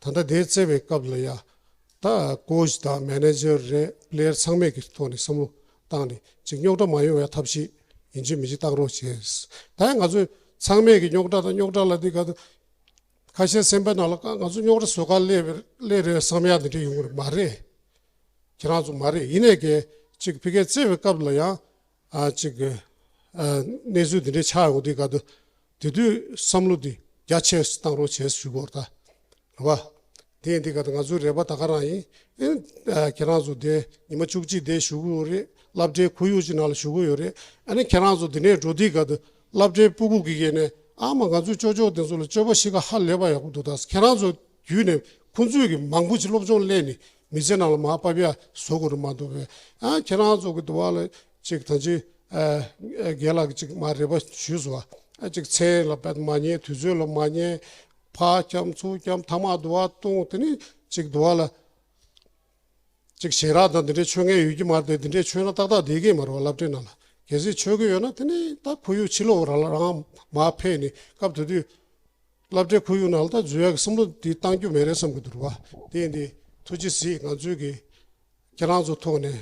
ད་ལྟ་དེ་རྩེ་བའི་སྐབས་ལ་ཡ་ད་ཀོ་ཆི་དང་མེ་ནེ་ཇར་རེད། པི་ལེ་ཡར་ཚང་མས་ཀྱི་ཐོག་ནས་བསམ་བློ་བཏང་ནས་ཅིག་རྙོག་དྲ་མ་ཡོང་བའི་ཐབས་ཤེས་ཡིན་གཅིག་མིན་གཅིག་བཏང་རོགས་བྱས། ད་ཡང་ང་ཚོས་ཚང་མས་ཀྱི་རྙོག་དྲ་དང་རྙོག་དྲ་ལ་དེ་ག་དུས་ཁ་ཤས་སེམས་པའི་ནང་ལ་ང་ཚོ་རྙོག་དྲ་བཟོ་ག་སླེབས་སླེབས་རེད་བསམ་ཡ་དེ་འདྲ་ཡོང་གི་མ་རེད། ཁྱེད་རང་ཚོ་མ་རེད། ཡིན་ནའི་གི་ཅིག་ཕ་གིར་རྩེ་བའི་སྐབས་ལ་ཡང་ཨ་ཅིག་གི་ཨ་གནས་ཚུལ་འདི་འདྲའི་ཆགས་ཡོང་དུས་ག་དུས་དེ་དུས་བསམ་བློ་འདི་རྒྱ་ཆེ་བཏང་རོགས་བྱེད་ཞུ་དགོས་རེད་ད། རེད་བ། དེ་ཡིན་དུས་ག་དུས་ང་ཚོའི་རེ་བ་ད་ག་རང་ཡིན། ཨེ་ཨ་ཁྱེད་རང་ཚོ་དེ་ཉི་མ་བཅུ་གཅིག་དེ་བཞུགས་ཀྱི་ཡོད་རེད། སློབ་གྲྭའི་ཁོར་ཡུག་ཅིག་ནང་ལ་བཞུགས་ཀྱི་ཡོད་རེད། ཨ་ནི་ཁྱེད་རང་ཚོ་འདི་ནས་འགྲོ་དུས་ག་དུས་སློབ་གྲྭའི་སྤུ་གུ་གི་གི་ནས་ཨ་མ་ང་ཚོའི་ཅོ་ཅོ་དེ་ཚོ་ལ་སྤྱོད་པ་གཤིས་ཀ་ཧ་ལས་པ་ཡག་པོ་འདུག་ད། ཁྱེད་རང་ཚོ་བརྒྱུད་ནས་ཁོང་ཚོས་ཀྱི་མང་པོ་ཅིག་སློབ་སྦྱོང་སླེབས་ནས་མི་ཚེ་ནང་ལ་མར་ཕབ་ཡ་བཟོ་དགོས་རེད་མ་གཏོགས་པས། ཨ་ཁྱེད་རང་ཚོ་གི་འདུག་བ་ལ་ཅིག་ད་ཅི་ཨ་ཨ་རྒན་ལགས་ཀྱིས་ཅིག་མར་རེ་བ་ཞུས་སོང་བ། ཨ་ཅིག་མཚན་ལ་བད་མ་ཉན། དུས་ཚོད་ལ་མ་ཉན། ཕར་འཁྱམ་ཚུར་འཁྱམ། ཐ་མག་འདུག་བ་བཏུང་། དེ་ནི་ཅིག་འདུག་བ་ལ་ཅིག་ཞལ་རག་དང་འདི་འདྲའི་མཆོད་མཁན་ཡོད་ཀྱི་མ་རེད་དེ། འདི་འདྲའི་མཆོད་ན་ཏག་ཏག་བསྡད་ཀྱི་མ་རེད་བ། སློབ་གྲྭའི་ནང་ལ་གལ་སྲིད་མཆོད་ཀྱི་ཡོད་ན་དེ་ནི་ད་ཁོར་ཡུག་ཕྱི་ལོགས་རང་ལ་རང་མར་ཕེབས་ནས་སྐབས་དེ་དུས་སློབ་གྲྭའི་ཁོར་ཡུག་ནང་ལ་ད་འཛུལ་ཡག་གི་བསམ་བློ་འདི་བཏང་རྒྱུ་མེད་རེད་བསམ་གྱི་འདུག་བ། དེ་ཡིན་དུས་ཐུགས་རྗེ་གཟིགས། ང་ཚོའི་གི་ཁྱེད་རང་ཚོ་ཐོག་ནས་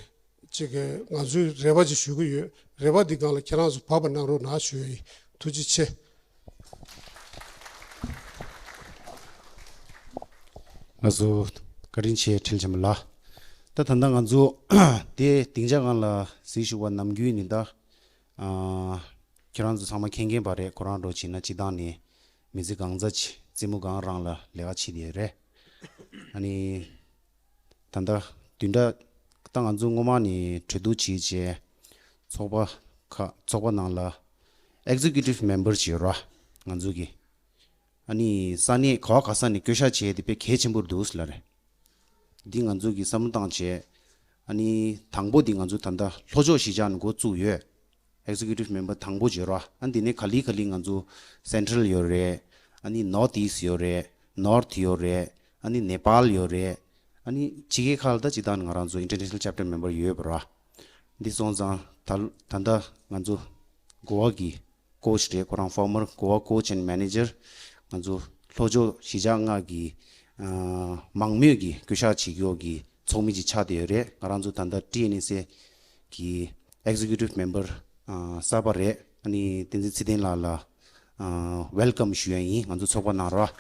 ཅིག་གི་ང་ཚོའི་རེ་བ་ཅིག་ཞུ་གི་ཡོད། རེ་བ་འདི་སྒང་ལ་ཁྱེད་རང་ཚོ་བབས་པ་གནང་རོགས་གནང་ཞུ་ཡ་ཡིན། ཐུགས་རྗེ་ཆེ། ང་ཚོ་བཀའ་དྲིན་ཆེ་ཁྲིན་ཆེན་པོ་ལགས། ད་ད་ལྟ་ང་ཚོ་དེ་སྡིངས་ཆ་སྒང་ལ་གཟིགས་བཞུགས་པ་ནམ་རྒྱུན་ནི་ད་ཨ་ཁྱེད་རང་ཚོ་ཚང་མ་མཁྱེན་མཁྱེན་པ་རེད། ཁོ་རང་འདྲ་བྱས་ན་སྤྱིར་བཏང་ནས་མི་ཚེ་གང་ཚ་ཅིག་རྩེད་མོ་སྒང་རང་ལ་ལས་ཀ་བྱེད་བསྡད་ཡོད་རེད། ཨ་ནི་ད་ལྟ་བདུན་ཕྲག་ད་ང་ཚོ་སྔོན་མ་ནས་གྲོས་བསྡུར་བྱས་རྗེས་ཚོགས་པ་ཁག་ཚོགས་པ་ནང་ལ་ཨེག་ཛི་ཀུ་ཊིབ་མེམ་བར་ཅིག་ཡོད་ར། ང་ཚོ་གི་ཨ་ནི་ས་གནས་ག་བ་ག་ས་ནས་བསྐོ་བཞག་བྱས་ཏེ་དཔེ་གལ་ཆེན་པོ་འདུག་ཟེར་ལབ་རེད། འདི་ང་ཚོ་གི་བསམ་བློ་བཏང་བྱས། ཨ་ནི་དང་པོ་འདི་ང་ཚོ་ད་ལྟ་ལྷོ་ཕྱོགས་གཞིས་ཆགས་ནས་འགོ་བཙུགས་ཡོད། ཨེག་ཛི་ཀུ་ཊིབ་མེམ་བར་དང་པོ་བྱས་ར། ཨ་འདི་ནས་ག་ལེ་ག་ལེ་ང་ཚོ་སེན་ཊྲལ་ཡོད་རེད། ཨ་ནི་ནོར་ཐི་ཨིསཊ་ཡོད་རེད། ནོར་ཐི་ཡོད་རེད། ཨ་ནི་ནེ་པཱལ་ཡོད་རེད། ཨ་ནི་ཕྱི་རྒྱལ་ཁག་ལ་ད་སྤྱིར་བཏང་ང་རང་ཚོ་ཨིན་ཊར་ནེ་ཤ་ནལ་ཅེབ་ཊར་མེམ་བར་ཡོད་པ་ར། འདི་སོང་ཙང་ད་ད་ལྟ་ང་ཚོ་གོ་བ་གི་ཀོ་ཆི་རེད། ཁོ་རང་ཕོར་མར་Goa coach and manager། ང་ཚོ་ལྷོ་ཕྱོགས་གཞིས་ཆགས་ལྔ་གི་ཨ་མང་མོས་ཀྱིས་བསྐོ་བཞག་བྱེད་ཀྱི་ཡོད་ཀྱི་ཚོགས་མི་ཅིག་ཆགས་བསྡད་ཡོད་རེད། ང་རང་ཚོ་ད་ལྟ་ཊི་ཨེན་ཨེས་ཨེ་གི་ཨེག་ཛི་ཀུ་ཊིབ་མེམ་བར་ཨ་གསར་པ་རེད། ཨ་ནི་བསྟན་འཛིན་ཚེ་བརྟན་ལགས་ལ་ཨ་ཝེལ་ཀམ་ཞུ་ཡ་ཡིན། ང་ཚོ་ཚོགས་པ་ནང་རོགས།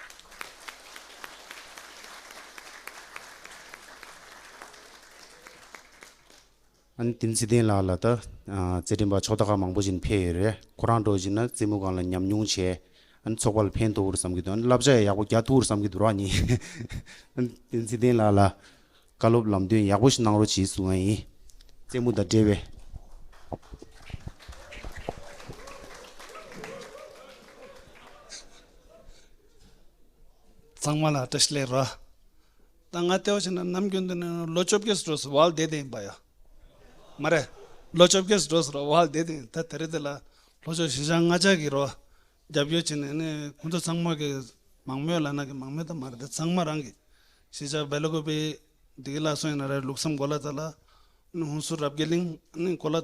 ཨ་ནི་བསྟན་འཛིན་ཚེ་བརྟན་ལགས་ལ་ད་ཨ་རྩེད་འགྲན་པ་ཕྱོགས་མཐའ་ཁག་མང་པོ་ཞིག་ཕེབས་ཡོད་རེད། ཁོ་རང་འདྲ་བོ་ཞིག་ན་རྩེད་མོ་སྒང་ལ་ཉམས་མྱོང་བྱས། ཨ་ནི་ཚོགས་པ་ལ་ཕན་ཐོགས་རེད་བསམ་གྱི་འདུག་ཨ་ནི་བསླབ་བྱ་ཡག་པོ་རྒྱག་ཐུབ་རེད་བསམ་གྱི་འདུག་ར་ནི། ཨ་ནི་བསྟན་འཛིན་ཚེ་བརྟན་ལགས་ལ་བཀའ་སློབ་ལམ་སྟོན་ཡག་པོ་ཞིག་གནང་རོགས་བྱེད་གསུང་ང་ཡིན། རྩེད་མོ་དང་འབྲེལ་བའི། ཚང་མ་ལ་བཀྲ་ཤིས་བདེ་ལེགས་རོ། ད་ང་ལྟ་བུ་བྱས་ན་ནམ་རྒྱུན་དུ་ནི་ལོ་བཅོ་བརྒྱད་འགྲོ་སོང་བ་ལ་བསྡད་དེ་ཡིན་པ་ཡ། མ་རེད། ལོ་བཅོ་བརྒྱད་འགྲོ་སོང་རོ་བ་ལ་བསྡད་དེ་ཡིན། ད་དེ་རིང་དེ་ལ་ལྷོ་ཕྱོགས་གཞིས་ཆགས་ལྔ་ཆ་གི་རོ། རྒྱབ་སྐྱོར་བྱས་ནས་ནི་ཁོང་ཚོ་ཚང་མ་གི་མང་མོས་ལབ་ན་གི་མང་མོས་ད་མ་རེད། དེ་ཚང་མ་རང་གི་ གཞིས་ཆགས་སྦེ་ལ་ཀོ་པེ་འདི་གི་ལ་སོང་ཡིན་ན་རེད། ལུགས་བསམ་གོ་ལ་ཙ་ལ། ཨ་ནི་ཧུན་སུར་རབ་རྒྱས་གླིང་། ཨ་ནི་གོ་ལ་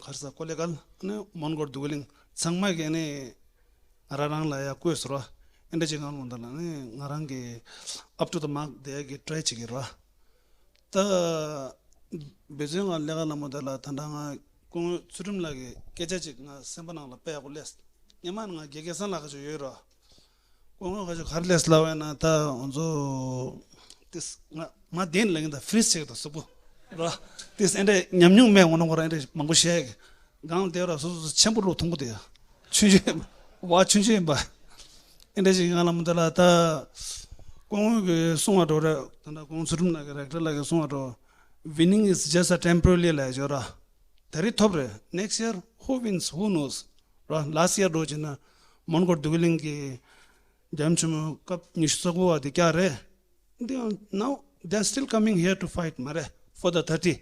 ཁར་ས་ཀོ་ལེ་གལ། ཨ་ནི་མོན་གྷོར་འདུ་གི་གླིང་། ཚང་མ་གི་ཨ་ནི་ང་རང་རང་ལ་ཡ་བསྐོས་སོང་ར། ཨེ་འདྲ་ཅིག་ངང་ལོང་ད་ལ་ནི་ང་རང་གི་up to the mark དེ་གི་try བྱེད་ཀྱི་ར། ད་འབད་བརྩོན་ང་ལས་ཀ་ལ་མོ་དེ་ལ་ད་ལྟ་ང་སྐུ་ངོ་ཚུལ་ཁྲིམས་ལགས་ཀྱི་སྐད་ཆ་ཅིག་ང་སེམས་པ་ནང་ལ་དཔེ་ཡག་པོ་སླེབས། སྔོན་མ་ང་དགེ་རྒན་སང་ལགས་ཀྱི་ཡོད་ར། སྐུ་ངོ་ཁ་ཆུ་གར་ལས་སླ་བས་ན་ད་ང་ཚོ་ཏིས་ང་ང་བདེན་ལ་ཡིན་ད་ཕི་རིས་ཆེ་གི་ད་སུ་པོ་ར། ཏིས་ཨེ་འདྲ་ཉམས་མྱོང་མེད་འོ་ན་ཁོ་ར་ཨེ་འདྲ་མང་པོ་བཤད་གི། གང་དེ་ར་སོ་སོ་ཆེན་པོ་རུ་མཐོང་གི་དེ་ཡ། ཆུང་ཆུང་བ་ཆུང་ཆུང་ཡིན་པ། ཨེ་འདྲ་ཞིག་ང་ལ་མི་འདུག་ལ་ད། སྐུ་ངོ་གི་གསུང་བ་འགྲོ་ར། ད་ལྟ་སྐུ་ངོ་ཚུལ་ཁྲིམས་ལགས་ཀྱི་རེག་ཊར་ལགས་ཀྱི་གསུང་བ་འགྲོ། Winning is just a temporarily ལ་ཡ་ཅོ་ར། ད་རེས་ཐོབ་རེད། Next year who wins, who knows ར། Last year འགྲོ་བྱས་ན་མོན་གྷོ་འདུ་གི་གླིང་གི་རྒྱ་མི་ཆེན་མོ་སྐབས་ཉི་ཤུ་རྩ་དགུ་བ་དེ་བཀྱག་རེད། They are now, they are still coming here to fight མ་རེད། For the thirty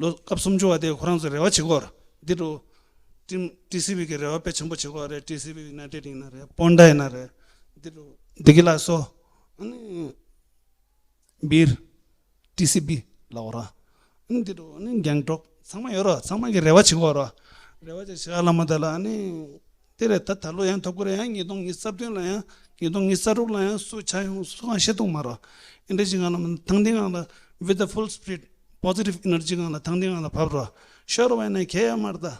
ལོ་སྐབས་སུམ་ཅུ་བ་དེ་ཁོ་རང་ཚོ་རེ་བ་བྱེད་ཀྱི་ཡོད་རེད། འདི་རུ་ཊིམ་ཊི་སི་བི་གི་རེ་བ་དཔེ་ཆེན་པོ་བྱེད་ཀྱི་ཡོད་རེད། ཊི་སི་བི་ཡུ་ནའི་ཊེཌ་ཡིན་ན་རེད། པོན་ཌ་ཡིན་ན་རེད། འདི་རུ་འདི་གི་ལ་སོ། ཨ་ནི་སྦིར། ཊི་སི་བི་ལ་འོ་ར། ཨ་ནི་འདི་རུ་ཨ་ནི་གྷེང་ཊོག་ཚང་མ་ཡོད་ར། ཚང་མ་གི་རེ་བ་བྱེད་ཀྱི་ཡོད་ར། རེ་བ་བྱེད་བྱེད་ཨ་ལ་མ་ད་ལ་ཨ་ནི། དེ་རེད། ད་ད་ལོ་ཡང་ཐོབ་ཀྱི་རེད། ཡང་ཉིས་སྟོང་ཉི་ཤུ་རྩ་བདུན་ལ་ཡང་ཉིས་སྟོང་ཉི་ཤུ་རྩ་དྲུག་ལ་ཡང་སུ་ཆ་ཡོང་སུ་གང་ཤེས་ཐུབ་མ་རེད། ཨེ་འདྲ་ཞིག་ང་ལ་མ་ཐང་ཐིང་ངང་ལ་with the full spirit, positive energy ངང་ལ་ཐང་ཐིང་ངང་ལ་བབས་རོགས། ཤོར་བ་ཡིན་ན་ཁྱད་ཡོད་མ་རེད་ད།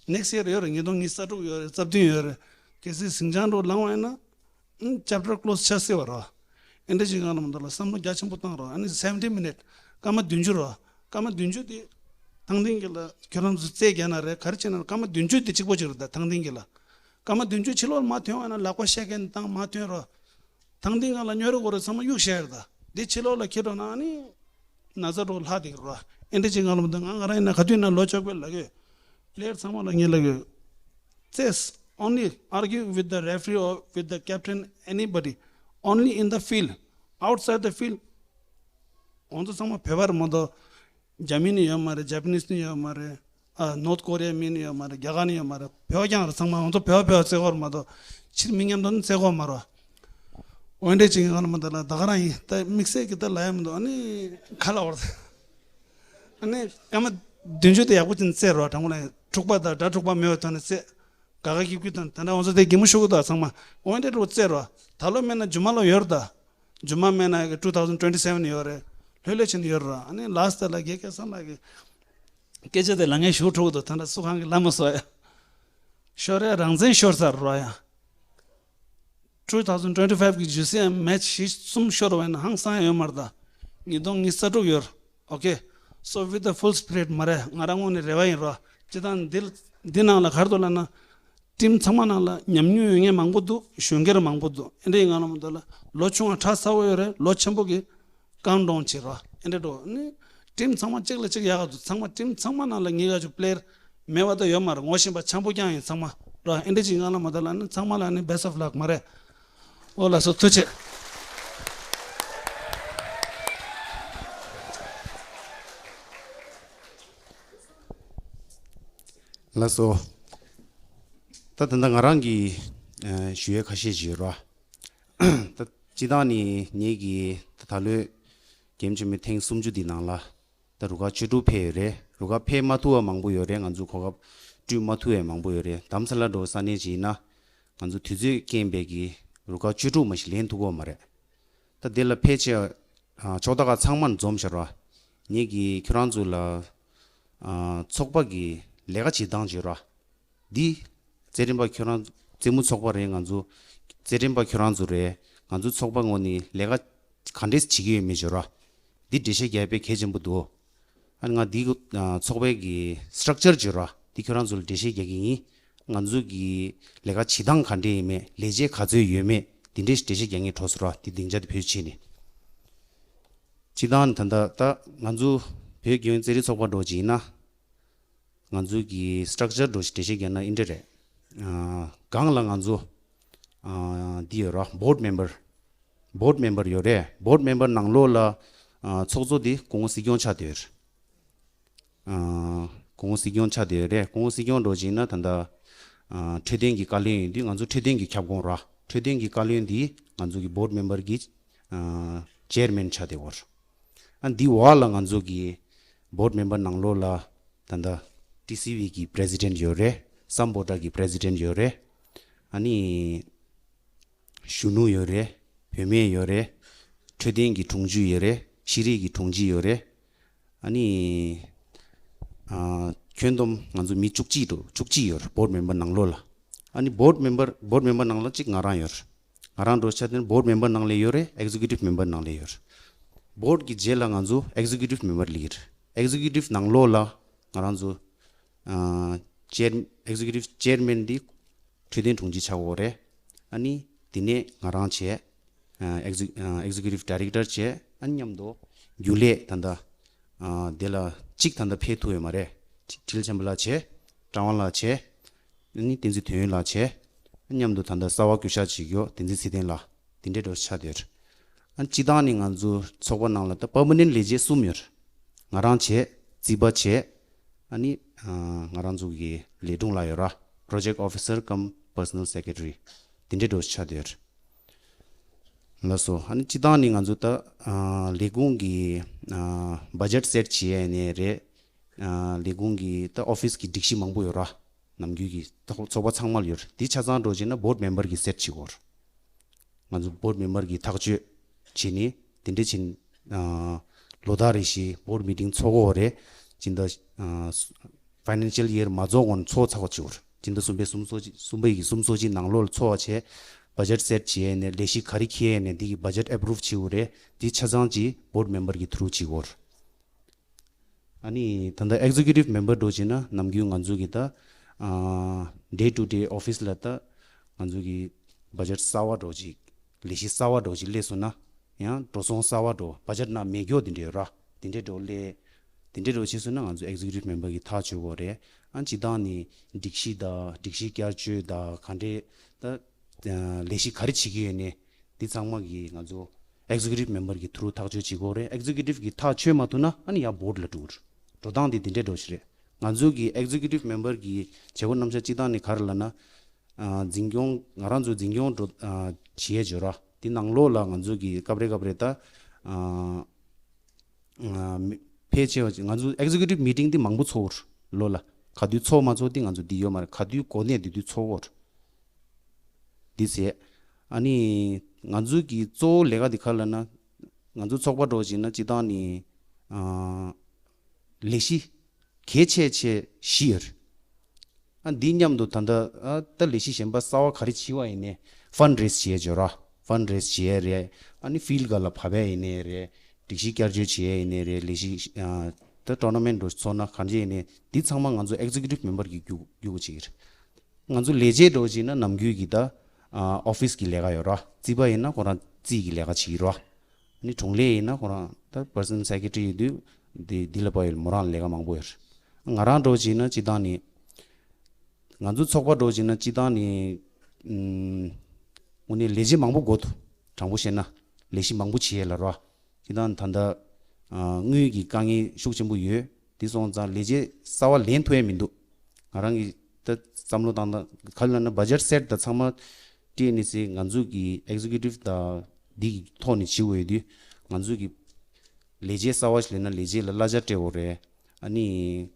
Next year ཡོད་རེད། ཉིས་སྟོང་ཉི་ཤུ་རྩ་དྲུག་ཡོད་རེད། རྩ་བདུན་ཡོད་རེད། གལ་སྲིད་ཟིང་ཆ་འགྲོ་ལངས་པ་ཡིན་ན། ཨ་ནི་ཅེབ་ཊར་ཀློ་སི་ཆགས་སྲིད་པ་རེད། ཨེ་འདྲ་ཞིག་ང་ལ་མ་འདུག་ལ་བསམ་བློ་རྒྱ་ཆེན་པོ་བཏང་རོགས། ཨ་ནི་སེ་བེན་ཊི་མི་ནིཊ་སྐར་མ་བདུན་ཅུ་རེད། སྐར་མ་བདུན་ཅུ་དེ་ཐང་ཐིང་གི་ལ་ཁྱོད་རང་ཚོ་རྩེད་རྒྱག་ན་རེད། ག་རེ་བྱེད་ན་རེད། སྐར་མ་བདུན་ཅུ་དེ་གཅིག་པོ་ཅིག་རེད་ད། ཐང་ཐིང་གི་ལ་སྐར་མ་བདུན་ཅུ་ཕྱི་ལོགས་ལ་མ་ཐོན་པ་ན་ལག་པ་བཤད་མཁན་དང་མ་ཐོན་རོགས། ཐང་ཐིང་ག་ལ་ཉོ་རེ་གོ་རེ་ཚང་མ་གཡུག་བཤད་རེད་ད། དེ་ཕྱི་ལོགས་ལ་ཁྱེར་འགྲོ་ན་ཨ་ནི་ན་ཚ་འགྲོ་ལྷག་དེ་གི་རོ། ཨེ་འདྲ་ཅིག་ང་ལ་མ་འདུག་ང་ང་རང་ཡིན་ན་ག་དུས་ན་ལོ་ཅོག་པའི་ལ་གི་པི་ལེ་ཡར་ཚང་མ་ལ་ངས་ལ་གི Chess, only argue with the referee or with the captain, anybody, only in the field, outside the field. ང་ཚོ་ཚང་མ་བོད་པ་རེད་མ་གཏོགས། རྒྱ་མི་ནི་ཡོད་མ་རེད། ཇ་པ་ནིས་ནི་ཡོད་མ་རེད། ཨ་ནོར་ཐ་ཀོ་རི་ཡ་མི་ནི་ཡོད་མ་རེད། རྒྱ་གར་ནི་ཡོད་མ་རེད། བོད་པ་རྐྱང་རེད། ཚང་མ་ང་ཚོ་བོད་པ་བོད་པ་རྩེ་གོ་རེད་མ་གཏོགས། ཕྱིར་མི་མཉམ་དུ་ནི་རྩེ་གོ་མ་རེད། འོན་ཏེ་ཅིག་ང་ལ་མ་འདུག་ལ་ད་ག་རང་ཡིན། ད་དམིགས་བསལ་གྱི་ད་ལ་ཡ་མི་འདུག་ཨ་ནི་ཁ་ལ་བར། ཨ་ནི་སྐར་མ་བདུན་ཅུ་དེ་ཡག་པོ་ཅིག་རྩེ་རོགས། དྲང་པོ་ལ་འཁྲུག་པ་དང་དགྲ་འཁྲུག་པ་མེད་པའི་ཐོག་ནས་རྩེ། དགའ་དགའ་སྐྱིད་སྐྱིད་དང་། ད་ནང་ང་ཚོ་དེ་གད་མོ་ཤོར་གི་འདུག་ཚང་མ། འོན་ཏེ་འགྲོ་རྩེ་རོགས། ད་ལོ་མེད་ན་རྗེས་མ་ལོ་ཡོད་རེད་ད། རྗེས་མ་མེད་ན་གི་two thousand twenty seven ཡོད་རེད། ལྷོད་ལྷོད་བྱས་ནས་ཡོད་རེད། ཨ་ནི་ལ་སི་ཊི་ལ་དགེ་རྒན་བསམ་ལགས་ཀྱི་སྐད་ཆ་དེ་ལ་ངས་ཞུ་འགྲོ་གི་འདུག་ད་ལྟ་སུ་གང་གི་ལ་མ་སོ་ཡ། ཤོར་ཡ་རང་བཙན་ཤོར་ཚར་རོགས་ཡ། two thousand twenty five གི་ཇུ་སི་ཨེམ་མེ་ཆི་བཞི་གསུམ་ཤོར་བ་ཡིན་ན་ཧང་སང་ཡ་ཡོད་མ་རེད་ད། ཉིས་སྟོང་ཉི་ཤུ་རྩ་དྲུག་ཡོད་རེད། Okay, so with the full spirit མ་རེད། ང་རང་ངོས་ནས་རེ་བ་ཡིན་རོ། སྤྱི་བཏང་འདི་འདི་ནང་ལ་ག་རེ་འདུག་ལབ་ན། ཊིམ་ཚང་མ་ནང་ལ་ཉམས་མྱོང་ཡོད་མཁན་མང་པོ་འདུག་གཞོན་སྐྱེས་མང་པོ་འདུག་ཨེ་འདྲ་ཡིན་ང་ལ་མ་འདུག་ལ་ལོ་ཆུང་བ་གྲས་ཚ་བོ་ཡོད་རེད། ལོ་ཆེན་པོ་གི་ཀའུན་ཊ་ཌའུན་བྱེད་རོ། ཨེ་འདྲ་འགྲོ་ནི་ཊིམ་ཚང་མ་གཅིག་ལ་གཅིག་ཡག་ག་འདུག་ཚང་མ་ཊིམ་ཚང་མ་ནང་ལ་ངེད་ཀ་ཅུ་པི་ལེ་ཡར་མེད་པ་ད་ཡོད་མ་རེད། ངོ་ཤེས་པ་འཆམ་པོ་རྐྱང་ཡིན་ཚང་མ་རོ། ཨེ་འདྲ་ཅིག་ང་ལ་མ་འདུག་ལ་ནི་ཚང་མ་ལ་ནི་best of luck མ་རེད། ཨོ་ལགས་སོ། ཐུགས་རྗེ་ཆེ། ལགས་སོ། ད་ད་ལྟ་ང་རང་གི་ཨ་ཞུ་ཡས་ཁ་ཤས་ཤིག་ཡོད་ར། ད་སྤྱིར་བཏང་ནི་ངེད་ཀྱི་ད་ད་ལོའི་རྒྱལ་ཡུམ་ཆེན་མོའི་ཐེངས་སུམ་ཅུ་འདི་ནང་ལ་ད་རུ་ཁག་བཅུ་དྲུག་ཕེབས་ཡོད་རེད། རུ་ཁག་ཕེབས་མ་ཐུབ་པ་མང་པོ་ཡོད་རེད། ང་ཚོ་གོ་སྐབས་སྤྲོད་མ་ཐུབ་པ་མང་པོ་ཡོད་རེད། དྷ་རམ་ས་ལ་འདྲ་བོ་ས་གནས་ཅིག་ཡིན་ན་ང་ཚོ་དུས་ཚོད་རྐྱེན་པས་ཀྱི་རུ་ཁག་བཅུ་དྲུག་མ་ཞིག་ལེན་ཐུབ་ཀྱི་ཡོད་མ་རེད། ད་དེ་ལ་ཕལ་ཆེར་ཨ་ཕྱོགས་མཐའ་ཁག་ཚང་མར་འཛོམས་ཤག་ར། ངེད་ཀྱིས་ཁྱོད་རང་ཚོ་ལ་ཨ་ཚོགས་པ་གི་ལས་ཀ་བྱེད་སྟངས་བརྗོད་ར། འདི་རྩེད་རིམ་པ་ཁྱོད་རང་རྩེད་མོ་ཚོགས་པ་རེད། ང་ཚོ་རྩེད་རིམ་པ་ཁྱོད་རང་ཚོ་རེད། ང་ཚོ་ཚོགས་པ་ངོས་ནས་ལས་ཀ་ག་འདྲས་བྱེད་ཀྱི་ཡོད་མེད་བརྗོད་ར། འདི་འགྲེལ་བཤད་རྒྱག་དཔེ་གལ་ཆེན་པོ་འདུག་ཨ་ནི་ང་འདི་གི་ཨ་ཚོགས་པའི་གི་སི་ཊག་ཅར་བརྗོད་ར། འདི་ཁྱོད་རང་ཚོ་ལ་འགྲེལ་བཤད་རྒྱག་གི་ཡིན། ང་ཚོ་གི་ལས་ཀ་བྱེད་སྟངས་ག་འདྲས་ཡིན་མེད། ལས་བྱེད་ག་ཚོད་ཡོད་མེད། འདི་འདྲས་འགྲེལ་བཤད་རྒྱག་མཁན་གྲོགས་ཚོ་ར། འདི་སྡིངས་ཆ་འདི་བེད་སྤྱད་ནས། སྤྱིར་བཏང་ད་ལྟ་ད་ང་ཚོ་བོད་རྒྱལ་ཡོངས་རྩེད་རིགས་ཚོགས་པ་འདྲ་བོ་ཅིག་ཡིན་ན། ང་ཚོ་གི་སི་ཊག་ཅར་འདྲ་བོ་ཞིག་འགྲེལ་བཤད་རྒྱག་ན་འདི་འདྲས་རེད། ཨ་སྒང་ལ་ང་ཚོ་ཨ་འདི་ཡོད་ར། བྷོར་ཌི་མེམ་བར། བྷོར་ཌི་མེམ་བར་ཡོད་རེད། བྷོར་ཌི་མེམ་བར་ནང་ལོགས་ལ་ཨ་ཚོགས་གཙོ་འདི་སྐུ་ངོ་སྲིད་སྐྱོང་ཆགས་བསྡད་ཡོད་རེད། ཨ་སྐུ་ངོ་སྲིད་སྐྱོང་ཆགས་བསྡད་ཡོད་རེད། སྐུ་ངོ་སྲིད་སྐྱོང་འདྲ་བོ་ཅིག་ཡིན་ན་ད་ལྟ་ཨ་འཕྲོད་བསྟེན་གྱི་བཀའ་བློན་ཡིན་དུས་ང་ཚོ་འཕྲོད་བསྟེན་གྱི་ཁྱབ་ཁོངས་ར། འཕྲོད་བསྟེན་གྱི་བཀའ་བློན་འདི་ང་ཚོ་གི་བྷོར་ཌི་མེམ་བར་གི་ཨ་ ཅེར་མེན་ཆགས་བསྡད་ཡོད་རེད། ཨ་འདི་འོག་ལ་ང་ཚོ་གི་བོར་ཌི་མེམ་བར་ནང་ལོགས་ལ་ད་ལྟ་ཊི་སི་ཝི་གི་པི་རེ་སི་ཌེན་ཊི་ཡོད་རེད། སམ་བྷོ་ཊ་གི་པི་རེ་སི་ཌེན་ཊི་ཡོད་རེད། ཨ་ནི་གཞོན་ནུ་ཡོད་རེད། བུད་མེད་ཡོད་རེད། འཕྲོད་བསྟེན་གྱི་དྲུང་ཆེ་ཡོད་རེད། ཤེས་རིག་གི་དྲུང་ཆེ་ཡོད་རེད། ཨ་ནི་ཨ་ཁྱོན་བསྡོམས་ང་ཚོ་མི་བཅུ་གཅིག་འགྲོ་བཅུ་གཅིག་ཡོད་རེད། བོར་ཌི་མེམ་བར་ནང་ལོགས་ལ། ཨ་ནི་བོར་ཌི་མེམ་བར་བོར་ཌི་མེམ་བར་ནང་ལ་གཅིག་ང་རང་ཡོད་རེད། ང་རང་འགྲོ་ཆ་དེ་ནི་བོར་ཌི་མེམ་བར་ནང་ལ་ཡོད་རེད། ཨེག་ཛི་ཀིའུ་ཊིབ་མེམ་བར་ནང་ལ་ཡོད་རེད། བོར་ཌི་གི་རྗེས་ལ་ང་ཚོ་ཨེག་ཛི་ཀིའུ་ཊིབ་མེམ་བར་སླེབས་ཀྱི་རེད། ཨེག་ཛི་ཀིའུ་ཊིབ་ནང་ལོགས་ལ་ང་རང་ཚོ་ཨ་ཅེར་ཨེག་ཛི་ཀིའུ་ཊིབ་ཅེར་མེན་འདི་འཕྲོད་བསྟེན་དྲུང་ཆེ་ཆགས་ཡོད་རེད། ཨ་ནི་དེ་ནས་ང་རང་བྱས། ཨ་ཨེག་ཛི་ཨ་ཨེག་ཛི་ཀིའུ་ཊིབ་ཌི་རེག་ཊར་བྱས། ཨ་ནི་མཉམ་དུ་རྒྱུན་ལས་ད་ལྟ་ཨ་དེ་ལ་གཅིག་ད་ལྟ་ཕེབས་ཐུབ་ཡོད་མ་རེད། ཁྲི་ཁྲི་ལ་ཆེན་པོ་ལགས་བྱས། བཀྲ་དབང་ལགས་བྱས། ཨ་ནི་བསྟན་འཛིན་དོན་ཡོད་ལགས་བྱས། ཨ་མཉམ་དུ་ད་ལྟ་གསར་པ་བསྐོ་གཞག་བྱེད་ཀྱི་ཡོད་བསྟན་འཛིན་ཚེ་བརྟན་ལགས། དེ་འདྲའི་འགྲོ་ཆགས་བསྡད་ཡོད་རེད། ཨ་སྤྱིར་བཏང་ནི་ང་ཚོ་ཚོགས་པ་ནང་ལ་ད་པར་མ་ནེན་ཊི་ལས་བྱེད་གསུམ་ཡོད་རེད། ང་རང་བྱས། རྩིས་པ་བྱས། ཨ་ནི་ཨ་ང་རང་ཚོ་གི་ལས་དྲུང་ལགས་ཡོད་ར། པྲོ་ཇེག་ཨོ་ཕི་སར་ཀམ་པར་སོ་ནལ་སེ་ཀེ་ཊི་རི། དེ་འདྲའི་འགྲོ་ཆགས་བསྡད་ཡོད་རེད། ལགས་སོ། ཨ་ནི་སྤྱིར་བཏང་ནི་ང་ཚོ་ད་ཨ་ལས་ཁུངས་ཀྱི་ཨ་བ་ཇེཊ་སེཊ་བྱེད་ཡས་ནས་རེད། ཨ་ལས་ཁུངས་ཀྱི་ད་ཨོ་ཕི་སི་གི་སྒྲིག་གཞི་མང་པོ་ཡོད་ར། ནམ་རྒྱུན་གྱི་ཚོགས་ཚོགས་པ་ཚང་མ་ལ་ཡོད་རེད། དེ་ཆ་ཚང་འགྲོ་བྱས་ན་བོར་ཌི་མེམ་བར་གྱིས་སེཊ་བྱེད་དགོས་རེད། ང་ཚོ་བོར་ཌི་མེམ་བར་གྱིས་ཐག་གཅོད་བྱས་ནས་དེ་འདྲ་བྱས་ནས་ཨ་ལོ་ལྟར་རེ་བཞིན་བོར་ཌི་མི་ཊིང་ཚོགས་དགོས་རེད། སྤྱི་ཟླ་ཨ་ཕའི་ནན་ཤལ་ཡིར་མ་རྫོགས་གོང་ཚོགས་ཚར་བ་བྱེད་དགོས་རེད། སྤྱི་ཟླ་གསུམ་པའི་གསུམ་ཚོགས་གཅིག་གསུམ་པའི་གི་གསུམ་ཚོགས་གཅིག་ནང་ལོགས་ལ་ཚོགས་པ་བྱས། བ་ཇེཊ་སེཊ་བྱས་ནས་ལས་གཞི་ག་རེ་འཁྱེར་ནས་འདི་གི་བ་ཇེཊ་ཨེབ་རུབ་བྱེད་དགོས་རེད། འདི་ཆ་ཚང་གཅིག་བོར་ཌི་མེམ་བར་གྱི་ཐུ་རུ་བྱེད་དགོས་རེད། ཨ་ནི་ད་ལྟ་ཨེག་ཛི་ཀིའུ་ཊིབ་མེམ་བར་འགྲོ་བྱས་ན་ནམ་རྒྱུན་ང་ཚོ་གི་ད་ཨ་ཌེ་ཊུ་ཌེ་ཨོ་ཕི་སི་ལ་ད་ང་ཚོ་གི་བ་ཇེཊ་གསར་པ་འགྲོ་ཅིག་ལས་གཞི་གསར་པ་འགྲོ་ཅིག་སླེབས་སོང་ན་ཡང་འགྲོ་སོང་གསར་པ་འགྲོ་བ་ཇེཊ་ནང་མེད་མཁན་དེ་འདྲ་ཡོད་ར། དེ་འདྲ་འགྲོ་སླེབས། དེ་འདྲ་འགྲོ་བྱས་སོང་ན་ང་ཚོ་ཨེག་ཛི་ཀིའུ་ཊིབ་མེམ་བར་གྱིས་ཐག་གཅོད་དགོས་རེད། ཨ་སྤྱིར་བཏང་ནི་སྒྲིག་གཞི་དང་སྒྲིག་གཞི་བསྐྱར་བཅོས་དང་ག་འདྲས་ད་ལས་གཞི་ག་རེ་བྱེད་ཀྱི་ཡོད་ནས་འདི་ཚང་མ་གི་ང་ཚོ་ཨེག་ཛི་ཀིའུ་ཊིབ་མེམ་བར་གྱི་ཐུ་རུ་ཐག་གཅོད་བྱེད་དགོས་རེད། ཨེག་ཛི་ཀིའུ་ཊིབ་གིས་ཐག་ཆོད་མ་ཐུབ་ན་ཨ་ནི་ཡང་བོར་ཌི་ལ་འགྲོ་གི་རེད། འགྲོ་སྟངས་དེ་དེ་འདྲས་འགྲོ་ཞིག་རེད། ང་ཚོ་གི་ཨེག་ཛི་ཀིའུ་ཊིབ་མེམ་བར་གྱི་བྱེད་སྒོ་རྣམ་གཞག་སྤྱིར་བཏང་ནི་ག་རེ་ལབ་ན། ཨ་འཛིན་སྐྱོང་ང་རང་ཚོ་འཛིན་སྐྱོང་འགྲོ་ཨ་བྱེད་ཡས་བྱོས་ར། དེ་ནང་ལོགས་ལ་ང་ཚོ་གི་སྐབས་རེ་སྐབས་རེ་ད་ཨ་ཨ་མི་ཕལ་ཆེ་བ་ཅིག་ང་ཚོ་ཨེག་ཛི་ཀིའུ་ཊིབ་མི་ཊིང་དེ་མང་པོ་ཚོགས་ར་ལོ་ལ། ག་དུས་ཚོགས་མ་ཚོགས་དེ་ང་ཚོ་འདི་ཡོད་མ་རེད། ག་དུས་གོ་གནས་དེ་དུས་ཚོགས་ར། འདི་ཟེར། ཨ་ནི་ང་ཚོ་གི་གཙོ་བོ་ལས་ཀ་འདི་ག་ལབ་ན། ང་ཚོ་ཚོགས་པ་འགྲོ་བྱས་ན་སྤྱིར་བཏང་ནི་ཨ་ལས་གཞི་གལ་ཆེ་ཆེ་བཞི་ཡོད་རེད། ཨ་འདི་མཉམ་དུ་ད་ལྟ་ཨ་ད་ལས་གཞི་གཞན་པ་གསར་པ་ག་རེ་བྱེད་པ་ཡིན་ནའི་ཕན་རེ་སི་བྱེད་ཡས་བྱོས་ར། ཕན་རེ་སི་བྱེད་ཡས་རེད། ཨ་ནི་ཕིལ་ཌི་སྒང་ལ་བབས་ཡས་ཡིན་ནའི་རེད། སྒྲིག་གཞི་བསྐྱར་བཅོས་བྱེད་ཡས་ཡིན་ནའི་རེད། ལས་གཞི་ཨ་ད་ཊོར་ན་མེན་ཊི་འགྲོ་ཚོགས་ན་གང་ཅི་ཡིན་ནའི་འདི་ཚང་མ་ང་ཚོ་ཨེག་ཛི་ཀིའུ་ཊིབ་མེམ་བར་གྱིས་རྒྱུག་རྒྱུག་བྱེད་ཀྱི་རེད། ང་ཚོ་ལས་བྱེད་འགྲོ་བྱས་ན་ནམ་རྒྱུན་གྱི་ད་ཨ་ཨོ་ཕི་སི་གི་ལས་ཀ་ཡོད་ར། རྩིས་པ་ཡིན་ན་ཁོ་རང་རྩིས་ཀྱི་ལས་ཀ་བྱེད་ཀྱི་ར། ཨ་ནི་དྲུང་ལས་ཡིན་ན་ཁོ་རང་ད་པར་སོ་ནལ་སེ་ཀེ་ཊི་རི་ཡོད་དུས་འདི་འདི་ལ་ཕར་ཡོད་མོ་རང་ལས་ཀ་མང་པོ་ཡོད་རེད། ང་རང་འགྲོ་བྱས་ན་སྤྱིར་བཏང་ནི་ང་ཚོ་ཚོགས་པ་འགྲོ་བྱས་ན་སྤྱིར་བཏང་ནི་ཨུམ་དངོས་གནས་ལས་བྱེད་མང་པོ་དགོས་འདུག་དྲང་པོ་བཤད་ན་ལས་གཞི་མང་པོ་བྱེད་ཡས་ལ་ར། སྤྱིར་བཏང་ད་ལྟ་ཨ་དངུལ་གྱི་དཀའ་ངལ་ཤུགས་ཆེན་པོ་ཡོད། དེ་སོང་ཙང་ལས་བྱེད་གསར་པ་ལེན་ཐུབ་ཡས་མི་འདུག་ང་རང་གིས་ད་བསམ་བློ་བཏང་སྟངས་ག་རེ་ལབ་ན་བ་ཇེཊ་སེཊ་དང་ཚང་མ་སྤྲད་ནས་སི་ང་ཚོ་གི་ཨེག་ཛི་ཀིའུ་ཊིབ་དང་འདི་གི་ཐོག་ནས་བྱེད་དགོས་ཡོད་དུས་ང་ཚོ་གི་ལས་བྱེད་གསར་པ་ཞིག་ལེན་ན་ལས་བྱེད་ལ་གླ་ཆ་སྤྲད་དགོས་རེད། ཨ་ནི་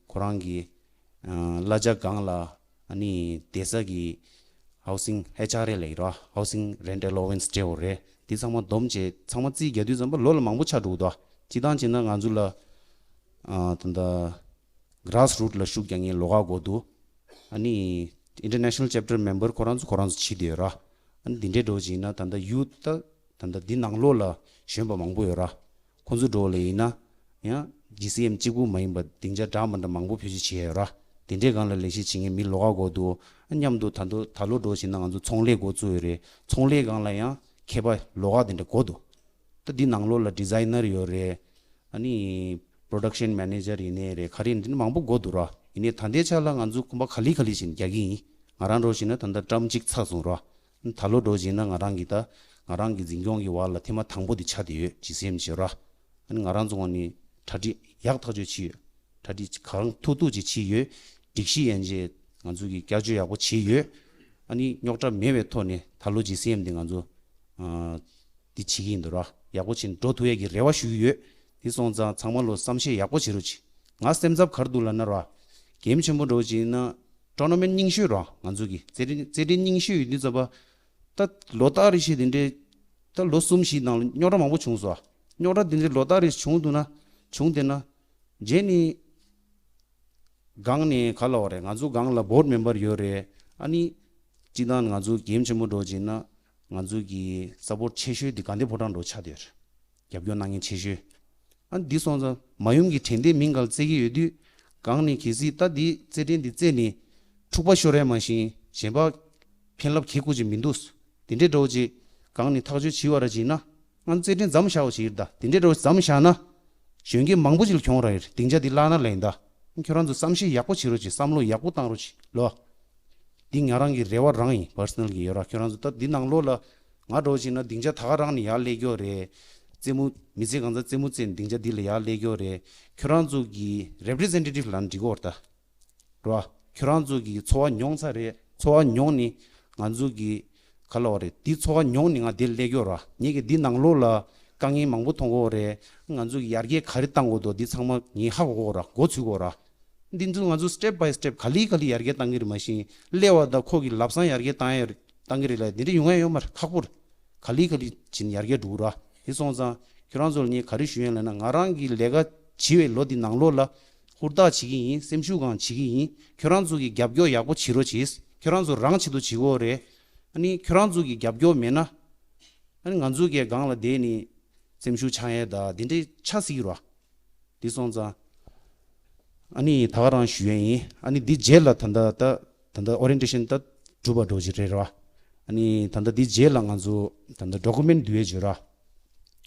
ཁོ་རང་གི་ཨ་གླ་ཆ་སྒང་ལ་ཨ་ནི་བསྡད་ས་གི་ཧའུ་སིང་ཨེཆ་ཨར་ཨེ་ལབ་ཀྱི་རེད། ཧའུ་སིང་རེན་ཊི་ཨ་ལོ་ཝན་སི་སྤྲད་དགོས་རེད། དེ་ཚང་མ་བསྡོམས་བྱས་ཚང་མ་རྩིས་རྒྱག་དུས་ཙམ་པ་ལོ་ལ་མང་པོ་ཆགས་འགྲོ་གི་འདུག་སྤྱིར་བཏང་བྱས་ན་ང་ཚོ་ལ་ཨ་ད་ལྟ་གྷ་ར་སི་རུཊ་ལ་ཤུགས་རྒྱག་མཁན་ལོགས་ཀ་དགོས་འདུག་ཨ་ནི་ཨིན་ཊར་ནེ་ཤ་ནལ་ཅེབ་ཊར་མེམ་བར་ཁོ་རང་ཚོ་ཁོ་རང་ཚོ་བྱེད་བསྡད་ཡོད་ར། ཨ་ནི་འདི་འདྲའི་འགྲོ་བྱས་ན་ད་ལྟ་ཡུ་ཐི་ད་ད་ལྟ་འདི་ནང་ལོགས་ལ་གཞོན་པ་མང་པོ་ཡོད་ར། ཁོང་ཚོ་འགྲོ་ལ་ཡིན་ན་ཡང་ཇི་སི་ཨེམ་གཅིག་པུ་མ་ཡིན་པ་སྡིངས་ཆ་འདྲ་མི་འདྲ་མང་པོ་བེད་སྤྱོད་བྱེད་ཡོད་ར། དེ་འདྲའི་སྒང་ལ་ལས་གཞི་བྱེད་མཁན་མི་ལོགས་ཀ་དགོས་འདུག་ཨ་མཉམ་དུ་ད་ལྟ་ད་ལོ་འགྲོ་བྱས་ན་ང་ཚོ་ཚོང་ལས་འགོ་བཙུགས་ཡོད་རེད། ཚོང་ལས་སྒང་ལ་ཡང་མཁས་པ་ལོགས་ཀ་དེ་འདྲ་དགོས་འདུག་ད་འདི་ནང་ལོགས་ལ་ཌི་ཛའི་ནར་ཡོད་རེད། ཨ་ནི་པྲོ་ཌག་ཤན་མེ་ནེ་ཇར་ཡིན་ནའི་རེད། ག་རེ་ཡིན་ནའི་མང་པོ་དགོས་འདུག་ར། ཡིན་ནའི་ད་ལྟའི་ཆ་ལ་ང་ཚོ་གོམ་པ་ག་ལེ་ག་ལེ་བྱས་ནས་རྒྱག་གི་ཡིན། ང་རང་འགྲོ་བཞིན་ན་ད་ལྟ་ཊརམ་གཅིག་ཚར་སོང་ར། ད་ལོ་འགྲོ་བཞིན་ན་ང་རང་གི་ད་ང་རང་གི་འཛིན་སྐྱོང་གི་འོག་ལ་ཐེངས་མ་དང་པོ་དེ་ཆགས་བསྡད་ཡོད། ཇི་སི་ཨེམ་བྱས་ར། ཨ་ནི་ང་རང་ཚོ་ངོས་ནས་གྲ་སྒྲིག་ཡག་ཐག་ཆོད་བྱས་ཡོད། གྲ་སྒྲིག་ག་རང་ཐུབ་ཐུབ་ཅིག་བྱས་ཡོད། སྒྲིག་གཞི་ཡན་ཆད་ང་ཚོ་གི་བསྐྱར་བཅོས་ཡག་པོ་བྱས་ཡོད། ཨ་ནི་རྙོག་དྲ་མེད་པའི་ཐོག་ནས་ད་ལོ་ཇི་སི་ཨེམ་དེ་ང་ཚོ་ཨ་འདི་བྱེད་ཀྱི་ཡིན་འདུག་ར། ཡག་པོ་བྱས་ནས་འགྲོ་ཐུབ་ཡས་ཀྱི་རེ་བ་ཞུ་གི་ཡོད། དེ་སོང་ཙང་ཚང་མ་ལོ་བསམ་ཤེས་ཡག་པོ་བྱེད་རོགས་གྱིས། ང་སེམས་འཚབ་ག་རེ་འདུག་ལབ་ན་ར། གལ་ཆེན་པོ་འགྲོ་བྱས་ན་ཊོར་ན་མེན་ཊི་རྙིང་ཤོས་ར། ང་ཚོ་གི་རྩེད་འགྲན་རྩེད་འགྲན་རྙིང་ཤོས་ཡོད་དུས་ཙམ་པ། ད་ལོ་ལྟར་རེ་བཞིན་དེ་འདྲའི། ད་ལོ་གསུམ་བཞིའི་ནང་ལ་རྙོག་དྲ་མང་པོ་བྱུང་སོང་། རྙོག་དྲ་དེ་འདྲའི་ལོ་ལྟར་རེ་བྱུང་འདུག་ན། བྱུང་བསྡད་ན། རྗེས་ནས་སྒང་ནས་ག་ལབ་དགོས་རེད། ང་ཚོ་སྒང་ལ་བྷོར་ཌི་མེམ་བར་ཡོད་རེད། ཨ་ནི་སྤྱིར་བཏང་ང་ཚོ་གལ་ཆེན་པོ་འགྲོ་བྱས་ན། ང་ཚོ་གི་སཔོརཊ་ཆེ་ཤོས་དེ་དགའ་ལྡན་ཕོ་བྲང་འགྲོ་ཆགས་བསྡད་ཡོད་རེད། རྒྱབ་སྐྱོར་གནང་མཁན་ཆེ་ཤོས། ཨ་ནི་འདི་སོང་ཙང་མ་ཡུམ་གྱི་དྲན་རྟེན་མིང་ག་ལ་བརྩི་གི་ཡོད་དུས། སྒང་ནས་གལ་སྲིད་ད་འདི་རྩེད་འགྲན་འདི་རྩེས་ནས་འཁྲུག་པ་ཤོར་ཡ་མ་གཞི་གཞན་པ་ཕན་རླབས་གེ་ཁུ་ཅིག་མི་འདུག་དེ་འདྲའི་འདྲ་བོ་ཅིག་སྒང་ནས་ཐག་གཅོད་བྱས་པ་ར་བྱས་ན། ང་ཚོ་རྩེད་འགྲན་མཚམས་བཞག་པ་ཅིག་ཡིན་ད། དེ་འདྲའི་འདྲ་བོ་མཚམས་བཞག་ན། གཞོན་སྐྱེས་མང་པོ་ཅིག་ལ་གྱོང་རག་ཡོད་རེད། སྡིངས་ཆ་འདི་བརླག་ན་ལས་ཡིན་ད། ཁྱོད་རང་ཚོ་བསམ་ཤེས་ཡག་པོ་བྱེད་རོགས་གྱིས། བསམ་བློ་ཡག་པོ་བཏང་རོགས་གྱིས་ལོ། འདི་ང་རང་གི་རེ་བ་རང་ཡིན། པར་སོ་ནལ་གྱི་ཡོད་ར། ཁྱོད་རང་ཚོ་ད་འདི་ནང་ལོགས་ལ་ང་འདྲ་བོ་བྱས་ན་སྡིངས་ཆ་ད་ག་རང་ནས་ཡར་སླེབས་ཀྱི་ཡོད་རེད། རྩེད་མོ་མི་ཚེ་གང་ཚ་རྩེད་མོ་རྩེས་ནས་སྡིངས་ཆ་འདི་ལ་ཡར་སླེབས་ཀྱི་ཡོད་རེད། ཁྱོད་རང་ཚོ་གི་རེབ་རི་ཛེན་ཊེ་ཊིབ་ལབ་ན་འགྲིག་གི་ཡོད་རེད་ད། རེད་བ། ཁྱོད་རང་ཚོ་གི་ཚོར་བ་མྱོང་ཚར་རེད། ཚོར་བ་མྱོང་ནས་ང་ཚོ་གི་ག་ལབ་དགོས་རེད། འདི་ཚོར་བ་མྱོང་ནས་ང་འདིར་སླེབས་ཀྱི་ཡོད་རེད་བ། ངེད་ཀྱིས་འདི་ནང་ལོགས་ལ་དཀའ་ངལ་མང་པོ་མཐོང་གི་ཡོད་རེད། ང་ཚོ་གི་ཡར་རྒྱས་ག་རེ་གཏང་དགོས་འདུག་འདི་ཚང་མ་ངས་ཧ་གོ་གི་ཡོད་རེད། མགོ་ཚོས་ཀྱི་ཡོད་རེད། འདི་ཚོ་ང་ཚོ་སི་ཊེབ་བྷའི་སི་ཊེབ་ག་ལེ་ག་ལེ་ཡར་རྒྱས་གཏང་གི་རེད། མ་གཞི་སླེབས་པ་དང་ཁོ་གི་ལམ་སང་ཡར་རྒྱས་གཏང་ཡ་རེད། གཏང་གི་རེད་ལ། འདི་འདྲ་ཡོང་ཡ་ཡོད་མ་རེད། ཁག་པོ་རེད། ག་ལེ་ག་ལེ་བྱས་ནས་ཡར་རྒྱས་འགྲོ་གི་རེད། དེ་སོང་ཙང་ཁྱོད་རང་ཚོ་ལ་ངས་ག་རེ་ཞུ་ཡིན་ལབ་ན། ང་རང་གི་ལས་ཀ་བྱེད་པའི་ལོ་འདི་ནང་ལོགས་ལ་ཧུར་ཐག་བྱེད་ཀྱི་ཡིན། སེམས་ཤུགས་གང་བྱེད་ཀྱི་ཡིན། ཁྱོད་རང་ཚོ་གི་རྒྱབ་སྐྱོར་ཡག་པོ་བྱེད་རོགས་གྱིས། ཁྱོད་རང་ཚོ་རང་ཆེད་དུ་བྱེད་དགོས་རེད། ཨ་ནི་ཁྱོད་རང་ཚོ་གི་རྒྱབ་སྐྱོར་མེད་ན། ཨ་ནི་ང་ཚོ་གི་སྒང་ལ་བསྡད་ནས་སེམས་ཤུགས་ཆག་ཡས་ད་འདི་འདྲའི་ཆགས་སྲིད་ཀྱི་རེད། དེ་སོང་ཙང་ཨ་ནི་ད་ག་རང་ཞུ་ཡས་ཡིན། ཨ་ནི་འདི་རྗེས་ལ་ད་ལྟ་ད་ད་ལྟ་ཨོ་རི་ཡེན་ཊེ་ཤན་ད་གྲུབ་པ་འགྲོ་གི་རེད་ར། ཨ་ནི་ད་ལྟ་འདི་རྗེས་ལ་ང་ཚོ་ད་ལྟ་ཌོ་ཀུ་མེན་ཊི་བསྡུ་ཡས་བྱོས་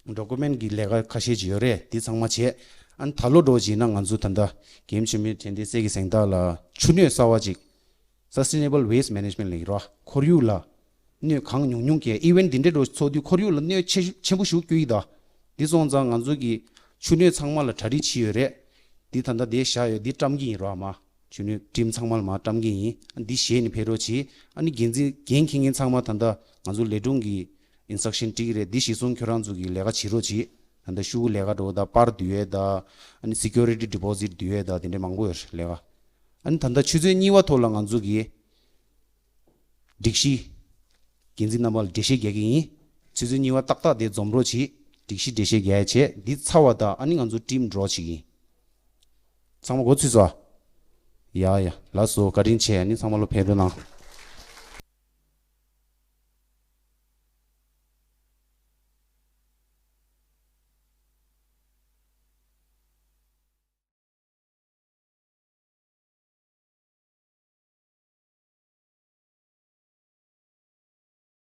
ར། ཌོ་ཀུ་མེན་ཊི་གི་ལས་ཀ་ཁ་ཤས་ཅིག་ཡོད་རེད། འདི་ཚང་མ་བྱས། ཨ་ནི་ད་ལོ་འགྲོ་བྱས་ན་ང་ཚོ་ད་ལྟ་རྒན་ཆེན་མོའི་དྲན་རྟེན་གསེར་གྱི་གཟེངས་རྟགས་ལ་ཆུ་སྣོད་གསར་བ་ཅིག Sustainable Waste Management ལབ་ཀྱི་རེད་བ། ཁོར་ཡུག་ལ་གནོད་གང་ཉུང་ཉུང་སྐྱེལ། ཨི་ཝེན་ཊི་འདི་འདྲའི་འགྲོ་ཚོགས་དུས་ཁོར་ཡུག་ལ་གནོད་ཆེ་ཆེན་པོ་ཞིག་བསྐྱལ་གྱི་ད། འདི་སོང་ཙང་ང་ཚོ་གི་ཆུ་སྣོད་ཚང་མ་ལ་གྲ་སྒྲིག་བྱས་ཡོད་རེད། འདི་ད་ལྟ་འདི་བཞག་ཡོད། འདི་བཀྲམ་གྱི་ཡིན་ར་མ། ཆུ་སྣོད་ཊིམ་ཚང་མ་ལ་མ་བཀྲམ་གྱི་ཡིན། འདི་བཞེས་ནས་ཕེབས་རོགས་གྱིས། ཨ་ནི་འགན་འཛིན་འགན་འཁྱེར་མཁན་ཚང་མ་ད་ལྟ་ང་ཚོ་ལས་དྲུང་གི་ཨིན་སི་ཊྲག་ཤན་སྤྲད་ཀྱི་རེད། འདི་གཞིར་བཟུང་ཁྱོད་རང་ཚོ་གི་ལས་ཀ་བྱེད་རོགས་གྱིས། ད་ལྟ་ཤོག་གུ་ལས་ཀ་འགྲོ་ད། པར་བསྡུ་ཡས་ད། ཨ་ནི་སི་ཀུ་རི་ཊི་ཌི་པོ་ཟིཊ་བསྡུ་ཡས་ད། དེ་འདྲ་མང་པོ་ཡོད་རེད་ལས་ཀ། ཨ་ནི་ད་ལྟ་ཆུ་ཚོད་གཉིས་པ་ཐོག་ལ་ང་ཚོ་གི་སྒྲིག་གཞི། འགན་འཛིན་རྣམ་པ་ལ་འགྲེལ་བཤད་རྒྱག་གི་ཡིན། ཆུ་ཚོད་གཉིས་པ་ཏག་ཏག་དེ་འཛོམས་རོགས་གྱིས། སྒྲིག་གཞི་འགྲེལ་བཤད་རྒྱག་ཡ་བྱས། འདི་ཚར་བ་དང་ཨ་ནི་ང་ཚོ་ཊིམ་ཌོ་རོ་བྱེད་ཀྱི་ཡིན། ཚང་མ་མགོ་ཚོས་སོང་ཨ། ཡ་ཡ། ལགས་སོ། བཀའ་དྲིན་ཆེ། ཨ་ནི་ཚང་མ་ལོ་ཕེབས་རོགས་གནང་།